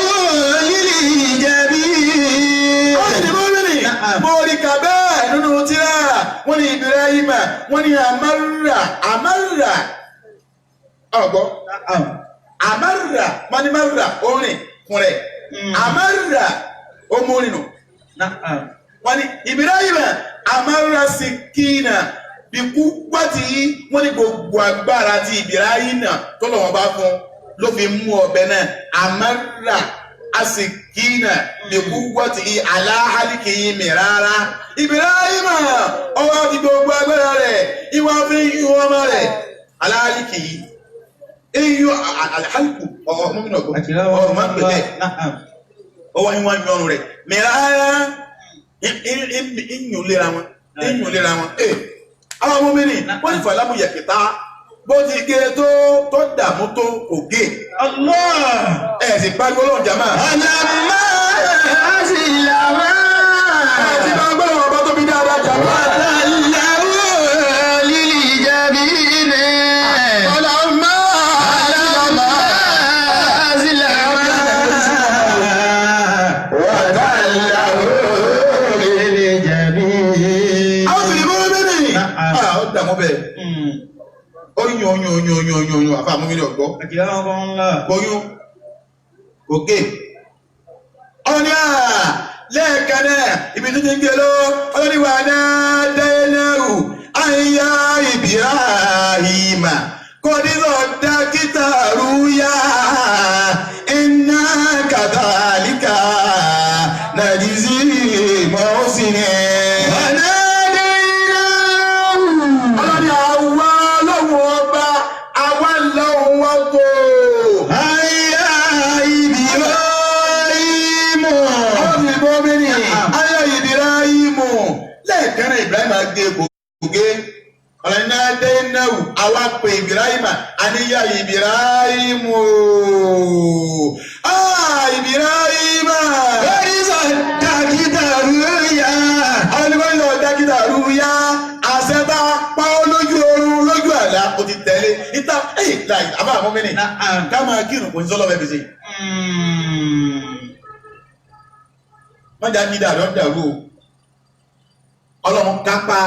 للجبين. Ó sì ní mọ́mìnì mo rí kà bẹ́ẹ̀ nínú tírà wọ́n ní Ìbíráyìmà wọ́n ní àmàrà àmàrà ọ̀gbọ́n Na'am. àmàrà mọ́nímàrà orin kúnrẹ̀ àmàrà ọmọrin nù. Na'am. Wọ́n ní Ibrahim amara sikina bíkú wáti yí wọ́n ní gbogbo agbára ti Ibrahim tọ́lọ̀ wọn bá fún ló fi mú ọbẹ̀ náà amara asikina bíkú wáti yí aláhálíkì yí mi rárá Ibrahim ọwọ́ fi gbogbo agbára rẹ̀ ìwà fi ń yún ọmọ rẹ̀ aláhálíkì yí iyún alhálíkù ọmọ mi náà gbọ́ ọrùn máa ń pè bẹ́ẹ̀ Na'am. ọwọ́ yín wá ń yọrùn rẹ̀ mìíràn ìyún léra wọn ìyún léra wọn ee àwọn ọmọ mi ni wọ́n ní fàlámù yẹ̀kìtà bó ti gé tó tó dààmú tó kò gé Allah. ẹ̀ sì pariwo lọ́n jàmá فلما أسلما ẹ̀ sì máa gbọ́dọ̀ ọba tóbi dáadáa jàmá. وتله للجبين. فلما فلما أسلما وتله للجبين. Àwọn sì ní bọ́ bẹ́ẹ̀ ni ó dààmú bẹ́ẹ̀ ó yún oyún oyún oyún oyún oyún àfa àmúmi ní ọ̀gbọ́ Akramakumullah. oyún kò gé ọ̀ní à lẹ́ẹ̀kan náà ibi tó ti ń gbé lọ ọlọ́ni wà náà dẹ́nẹ́rù àyà Ibrahima kọ́dísọ̀ dákítà rúyà iná kàtàlíkà nàìjíríà mọ́sìnì. وناديناه Ọlọ́ni àwa lọ́wọ́ ọba àwa lọ́wọ́ tó. أيا إبراهيم. Ọlọ́ni mọ́mìnì ayọ̀ Ibrahimu lẹ́ẹ̀kan náà Ibrahim gé gògé. Ọlọ́ni náà dé náwó àwa pè Ibrahim àníyá Ibrahimu. Ah Ibrahim. قد صدقت الرؤيا. Ọlọ́ni wọ́n lọ dákítà rúyá àṣẹ tá a pa ọ́ lójú oorun lójú àlá o ti tẹ̀lé ìta ẹ̀yìn láì àbá mọ́mìnì Na'am. ká máa kírun kò ní sọ́lọ́ bẹ́ẹ̀ fi ṣe. Mọ́jà ní dàrú dàrú o ọlọ́run kápá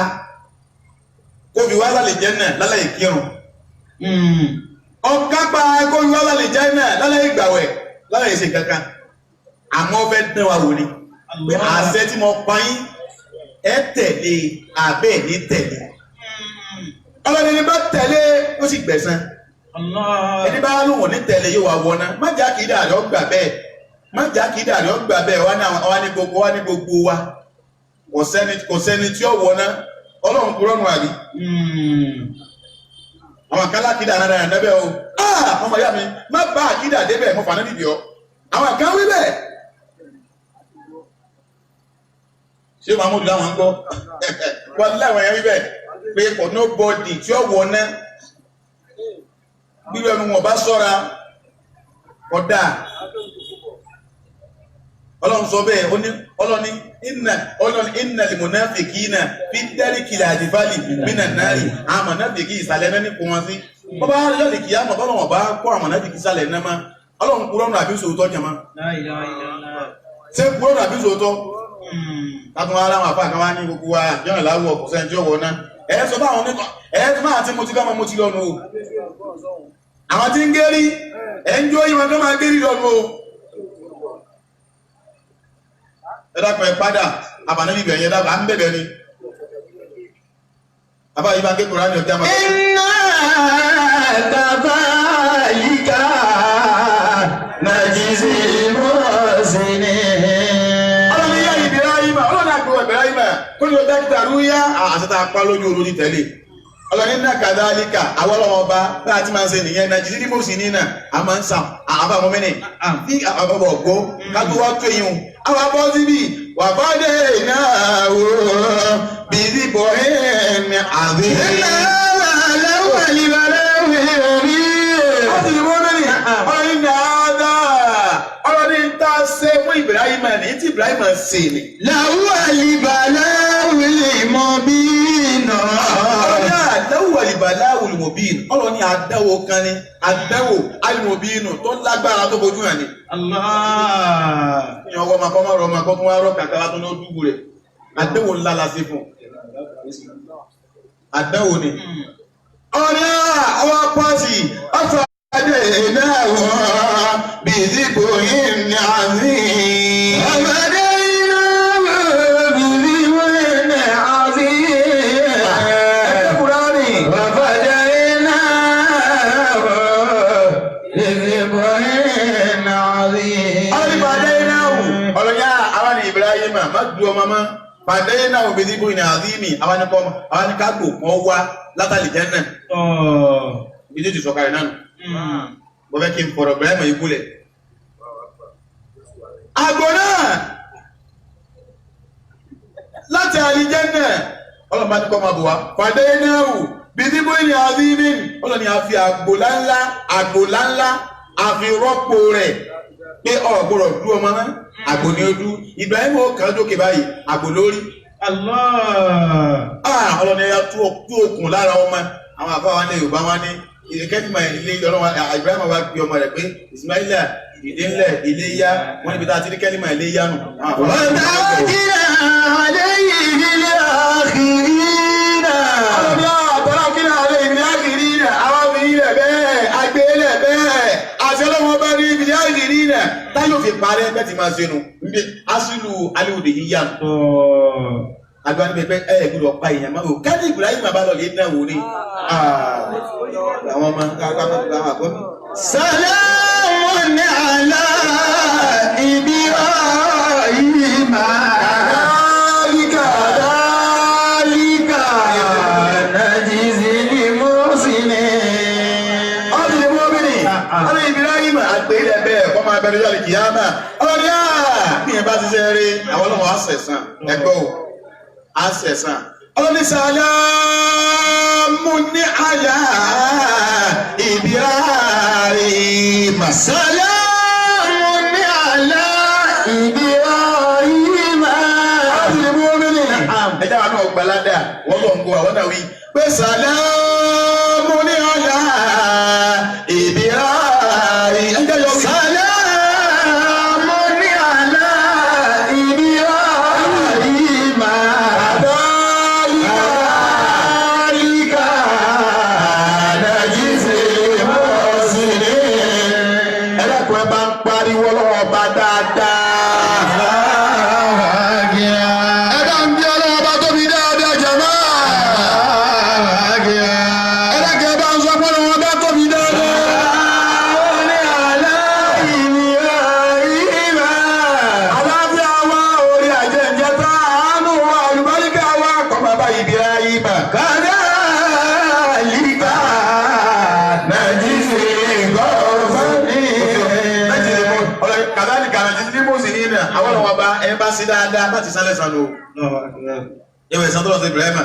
kó fi wá sálẹ̀ jẹ́ náà lálẹ́ ìkírun Ọ̀kápá kó yọ lálẹ́ jẹ́ náà lálẹ́ ìgbàwẹ̀ lálẹ́ ìṣe kankan. Àmọ́ ó fẹ́ dán wa wò ni. Pé àṣẹ tí mo pa yín ẹ tẹ̀lé àbẹ́ ní tẹ̀lé. Ọlọ́ni ni bá tẹ̀lé ó sì gbẹ̀san. Allah. Ẹni bá lóun ò ní tẹ̀lé yóò wá wọná. Má jà kí dàrí ọgbà bẹ́ẹ̀. Má jà kí dàrí ọgbà bẹ́ẹ̀ wá ní àwọn wá ní gbogbo wá ní gbogbo wa. Kò sẹ́ni tí ó wọná. Ọlọ́run kúrọ́ nù àbí. Àwọn kan lákìdá náà dára débẹ̀ o. Ah! Ọmọ ìyá mi, má bá àkìdá débẹ̀, mo fà náà nìbí ọ. Àwọn kan wí bẹ́ẹ̀. Ṣé Mahmood láwọn ń gbọ́? Wọ́n láwọn yẹn wí bẹ́ẹ̀ pé kò nobody tí ó wọ náà. Bírú ẹnu wọn bá sọ́ra, kódà. Ọlọ́run sọ bẹ́ẹ̀, ó ní Ọlọ́run ní inna Ọlọ́run inna lil munafiqina fi darikil asfali minan nari. Àwọn mọ̀nàfìkì ìsàlẹ̀ náà ní kó wọn sí. Bọ́bá lọ́lẹ̀ kìí àmọ̀ bọ́lọ̀ wọn bá kó àwọn mọ̀nàfìkì ìsàlẹ̀ náà mọ́. Ọlọ́run kúrọ́ nù àbí sòótọ́ jẹ̀mọ́. La ilaha illallah. Ṣé kúrọ́ nù àbí sòótọ́? Látún wá láwọn àfáà kan wá ní gbogbo wa jọ́nà láwọ̀ kò sẹ́ni tí ó wọ̀ náà. Ẹ sọ bá àwọn oníkan, ẹ sọ máa tí mo ti lọ́mọ mo ti lọ́nu o. Àwọn tí ń gérí, ẹ ń jó ìwọ̀n tó máa gérí lọ́nu o. Ẹ dákun, ẹ padà, àbànú ibẹ̀ yẹn dákun, à ń bẹ̀bẹ̀ ni. Àbá yìí bá ń ké Kùránì ọjà máa. إنا كذلك نجزي المحسنين. Ọlọ́run yá Ibrahima, Ọlọ́run àgbò Ibrahima, kó ní o dákítà rúyá, àṣẹ tá a pa lójú oorun ní tẹ̀lé. Ọlọ́run ní kàdálíkà, àwọn ọlọ́run ọba bá a ti máa ń ṣe nìyẹn, Nàìjíríà ní mòsì nínà, a máa ń sàn, àbá àwọn mẹ́rin, bí àbábọ̀ ọ̀gbọ́, ká tó wá tó eyín o. Àwọn abọ́ síbí, wà bá dé iná o, bìbí bọ̀ ẹ̀ ní àbí. إن هذا لهو البلاء المبين. Wọ́n ti ní mọ́ mẹ́rin, ọlọ́run ní àádá, ọlọ́run ní tá a ṣe fún Ibrahima ní tí Ibrahima ṣe ni. لهو البلاء المبين. Ọlọ́ni àdáwò àlìbàlá olùmọ̀bíìn, ọlọ́ni àdáwò kan ni àdáwò alìmọ̀bíìn tó lágbára tó fojú hàn ni. Allah. Ní ọwọ́ máa kọ́ máa rọ máa kọ́ tó wá rọ́ kàkà wá tó ní ó dúgbò rẹ̀. Àdáwò ńlá la ṣe fún un. Àdáwò ni. Ọlọ́ni àwọn pọ́ọ̀sì ọ̀fọ̀ adé náà بذبح عظيم. وفديناه بذبح عظيم. Ẹgbẹ́ Kùránì. وفديناه بذبح عظيم. Ọlọ́ni pàdé náà wù. Ọlọ́ni àwọn ní Ibrahim má du ọmọ mọ́. Pàdé náà wù bíi ní àdìmí àwọn ní kọ́ àwọn ní kágbó kan wá látàlí jẹ́ náà. Oh. Ibi tó ti sọ̀kalẹ̀ náà nù. Mo fẹ́ kí n fọ̀rọ̀ Ibrahim yìí gúnlẹ̀. Àgbò náà láti àlìjẹ́nà ọlọ́mọba ní kọ́ máa bọ̀ wá. Pàdé náà wù bíi ní àdìmí ọlọ́ni àfi àgbò láńlá àgbò láńlá àfi rọ́pò rẹ̀ pé ọ̀gbọ̀rọ̀ dú ọmọ náà àgbò ní ojú Ibrahim ó kàn jókè báyìí àgbò lórí. Allah. Ah, ọlọ́ni ẹ̀yà tú okùn lára ọmọ àwọn àfáà wa ní Yorùbá wa ní kẹ́tìmọ̀ ilé ọlọ́wọ́ Ibrahim wa pe ọmọ rẹ̀ pé Ismaila ìdí ńlẹ̀ ilé yá wọ́n níbi tá a ti rí kẹ́límà ilé yá nù. Àwọn àfáà wa ní- وتركنا عليه في الآخرين. Ọlọ́ni àtọ́lá kí náà lè ìbílẹ̀ àkìrí náà àwọn obìnrin rẹ̀ bẹ́ẹ̀ agbélẹ̀ bẹ́ẹ̀ àti ọlọ́wọ́ bá ní ìbílẹ̀ àkìrí náà táyọ̀ fi parẹ́ bẹ́ẹ̀ ti máa ṣe nù níbi asílù aliwude yìí yá nù. Oh. Agbani pẹpẹ ẹ ẹ gbọ́dọ̀ pa èèyàn máa wò kẹ́ni Ibrahim bá lọ lè dán wò ni. Àwọn ọmọ àwọn àgbọ̀ mi. سلام على إبراهيم. كذلك نجزي المحسنين. Ọdún mọ́mìnì, ọdún Ibrahim àgbélẹ̀ bẹ́ẹ̀ kọ́ máa bẹ̀rẹ̀ yọ̀lì kìyàmà. Ọlọ́ni à bí yẹn bá ti ṣe rí àwọn ọlọ́run á sẹ̀sán ẹgbẹ́ o á sẹ̀sán. Ọlọ́ni sàlámù ní àlà Ibrahim. سلام على إبراهيم. Ọdún mọ́mìnì, ẹjá wa náà gbalada wọ́n lọ ń gbọ́ àwọn náà wí pé sàlámù ní àlà Ibrahim. Ẹjá yọ wí. سلام على إبراهيم. كذلك نجزي كذلك نجزي الغافلين. Kàdálíkà nàìjíríà ní mòsì ní ìnà àwọn ọmọ ọba ẹ bá sí dáadáa bá ti sálẹ̀ sanu o. Ìwé ìsàn tó lọ sí Ibrahim.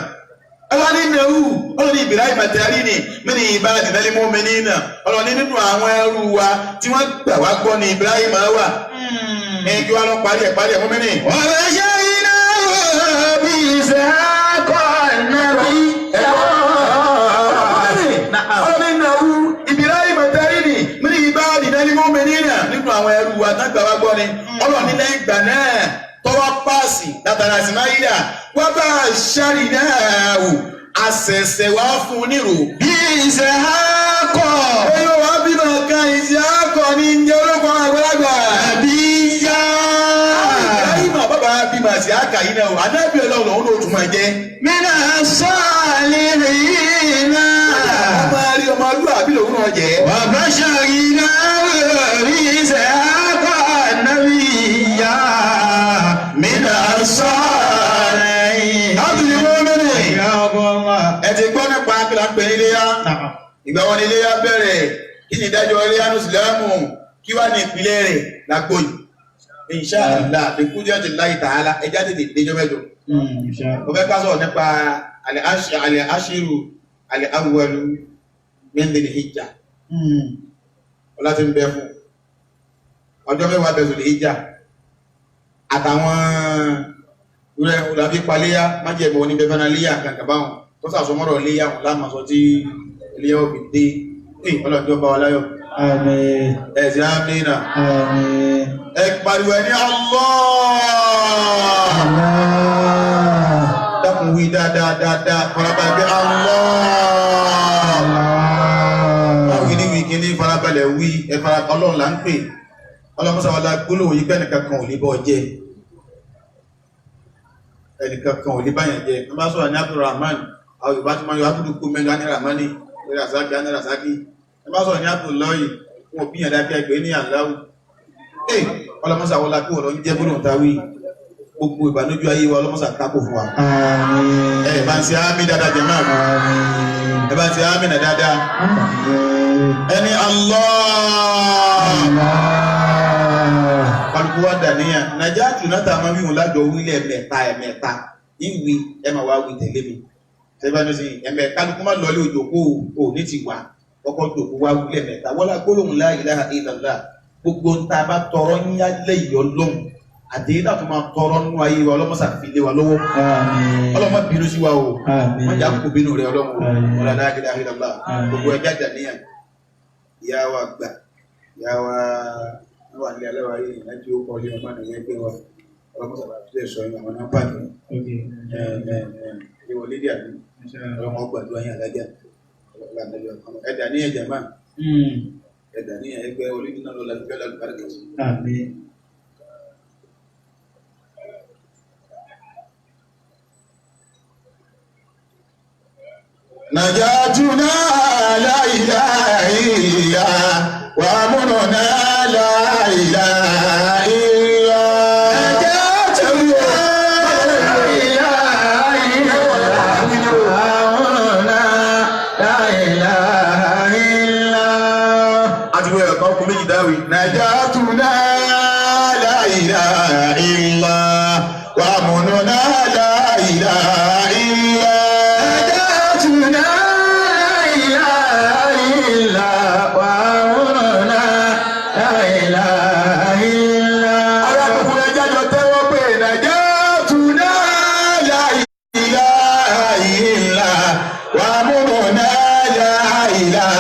Ọlọ́ni Nàú, ọlọ́ni Ibrahim tẹ̀rí ni, mí ni ìbá àdìdálé mú mi nínà. Ọlọ́ni nínú àwọn ẹrú wa tí wọ́n gbà wá gbọ́ ni Ibrahim wà. Ẹ kí wá lọ parí ẹ̀ parí ẹ̀ mú mi ní. وبشرناه بإسحاق نبيا. Ọlọ́ni Nàú, Ibrahim tẹ̀rí ni, mí ni ìbá àdìdálé mú mi nínà. Nínú àwọn ẹrú wa tán gbà wá gbọ́ ni. Ọlọ́ni lẹ́yìn ìgbà náà tọ́wọ́ páàsì látara Ismaila wọ́n bá ṣáàrì náà wò àṣẹ̀ṣẹ̀ wá fún un nírò. بإسحاق Ẹyọ wá bímọ kan Ìsíákọ̀ ní jẹ́ ológun àgbàlagbà. نبيا. Ibrahim bàbá bímọ Ìsíákà yìí náà o, ànábì Ọlọ́run lòun ló tún máa jẹ́. من الصالحين. Ọmọ rí ọmọlúwàbí lòun náà jẹ́. وبشرناه بإسحاق نبيا من الصالحين. Láti ní wọ́n mẹ́rin. Ẹ ti gbọ́ nípa kí la ń pè ní iléyá. Ìgbà wọn ni iléyá bẹ̀rẹ̀? Kí ni ìdájọ́ iléyá ní Ìsìlámù? Kí wá ní ìpìlẹ̀ rẹ̀ lágbo yìí? Insha Allah, bí kújọ́ ti láyé tààlà, ẹja tètè déjọ́ mẹ́jọ. Mo fẹ́ ká sọ̀rọ̀ nípa al-ashiru al-awwalu min dhil hijja. Ọlá tí ń bẹ fún ọjọ́ mẹ́wàá bẹ̀rẹ̀ dhil hijja àtàwọn rẹ̀ olàbí paléyà májẹ̀mọ́ oníbẹ̀fẹ́nà léyà kankan báwọn tó sàsọmọ́rọ̀ léyà wọn lámàsọ tí léyà òbí dé. Ọlọ́jọ́ bá wa láyọ̀. Àmín. Ẹ̀sìn àmìnà. Àmín. Ẹ pariwo ẹ ní Allah. Allah. Dákun wí dáadáa dáadáa farabalẹ̀ pé Allah. Allah. Wí ní wí kíní farabalẹ̀ wí ẹ fara Ọlọ́run là ń pè. Ọlọ́run sábà gbólóhùn yìí pé ẹnìkan kan ò lè bọ́ jẹ́. Ẹnìkan kan ò lè báyàn jẹ́. Wọ́n bá sọ̀rọ̀ ní Abdulrahman, àwọn Yorùbá ti máa ń yọ Abdul kú mẹ́rin ní Rahmani, ní Rasaki, ní Rasaki. Wọ́n bá sọ̀rọ̀ ní Abdullahi, wọn ò bíyàn dákẹ́ ẹgbẹ́ ní Aláwù. Ee, ọlọ́mọsà wọlá kí wọ́n lọ ń jẹ́ gbólóhùn táwí. Gbogbo ìbànújẹ́ ayé wa ọlọ́mọsà kákò fún wa. Àmín. Ẹ bá ń ṣe àmì dáadáa jẹ náà. Àmín. Ẹ bá ń ṣe àmì náà dáadáa. Àmín. Ẹni Allah. Allah. Kálukú wa dà níyà. Nàìjíríà tù náà tà máa wíwọ̀n lájọ wílẹ̀ ẹ̀mẹ̀ta ẹ̀mẹ̀ta. Ìwí ẹ máa wá wí tẹ̀lé mi. Ṣé ní sìn ẹ̀mẹ̀ kálukú má lọlé òjòkó o ní ti wà. Kọ́kọ́ jòkó wá wílẹ̀ ẹ̀mẹ̀ta. Wọ́lá gbólóhùn la ilaha illallah. Gbogbo ń ta bá tọrọ ń yálẹ̀ ìyọ́ lóhùn. Àdéhìí náà tó máa tọrọ nínú ayé wa ọlọ́mọsà fi lé wa lọ́wọ́. Àmín. Ọlọ́mọ bínú sí wa o. Àmín. Wọ́n jà kó bínú rẹ̀ ọlọ́run o. Àmín. Wọ́n la ilaha illallah. Àmín. Gbogbo ẹja dàníyà. Ìyá wa gbà. Ìyá wa wọ́n wà ní aláwa yìí láti ó kọ́ ilé ọmọ nìyẹn gbé wa. Ọlọ́mọ sábà tó lè sọ àwọn náà pàdé. Okay. Ẹ ẹ ẹ ìwọ lédè àbí ọlọ́mọ gbàdúrà yín alájà. Ẹ dàníyà jàmá. Ẹ dàníyà ẹgbẹ́ olídìí náà lọ́la lọ́la lùbáríkà. Àmín. نجاتنا لا إله إلا وأمرنا لا إله إلا. نجاتنا لا إله إلا وأمرنا لا إله إلا. Àti wọ́n ẹ̀kọ́ kún méjì dáwì. نجاتنا لا إله إلا وأمرنا لا إله إلا. نجاتنا لا إله إلا وأمرنا لا إله إلا. Arákùnrin ẹja jọ tẹ́wọ́ pé نجاتنا لا إله إلا وأمرنا لا إله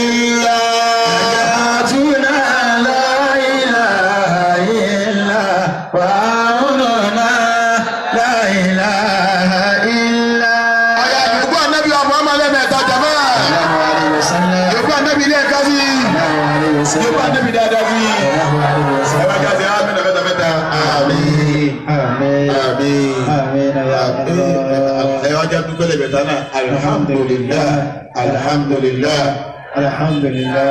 إلا. نجاتنا لا إله إلا وأمرنا لا إله إلا. Ọ̀yà ìyókù ànábì wa Muhammad lẹ́mẹ̀ẹ́ta jàmá. Ìyókù ànábì ilé ẹ̀ka sí. Ìyókù ànábì dáadáa sí. Ẹ wá jáde àmín mẹ́ta mẹ́ta. Àmín. Àmín. Àmín. Àmín ya Allah. Ẹ wá já dúpẹ́ lẹ́mẹ̀ta náà. Alhamdulillah. Alhamdulillah. Alhamdulillah.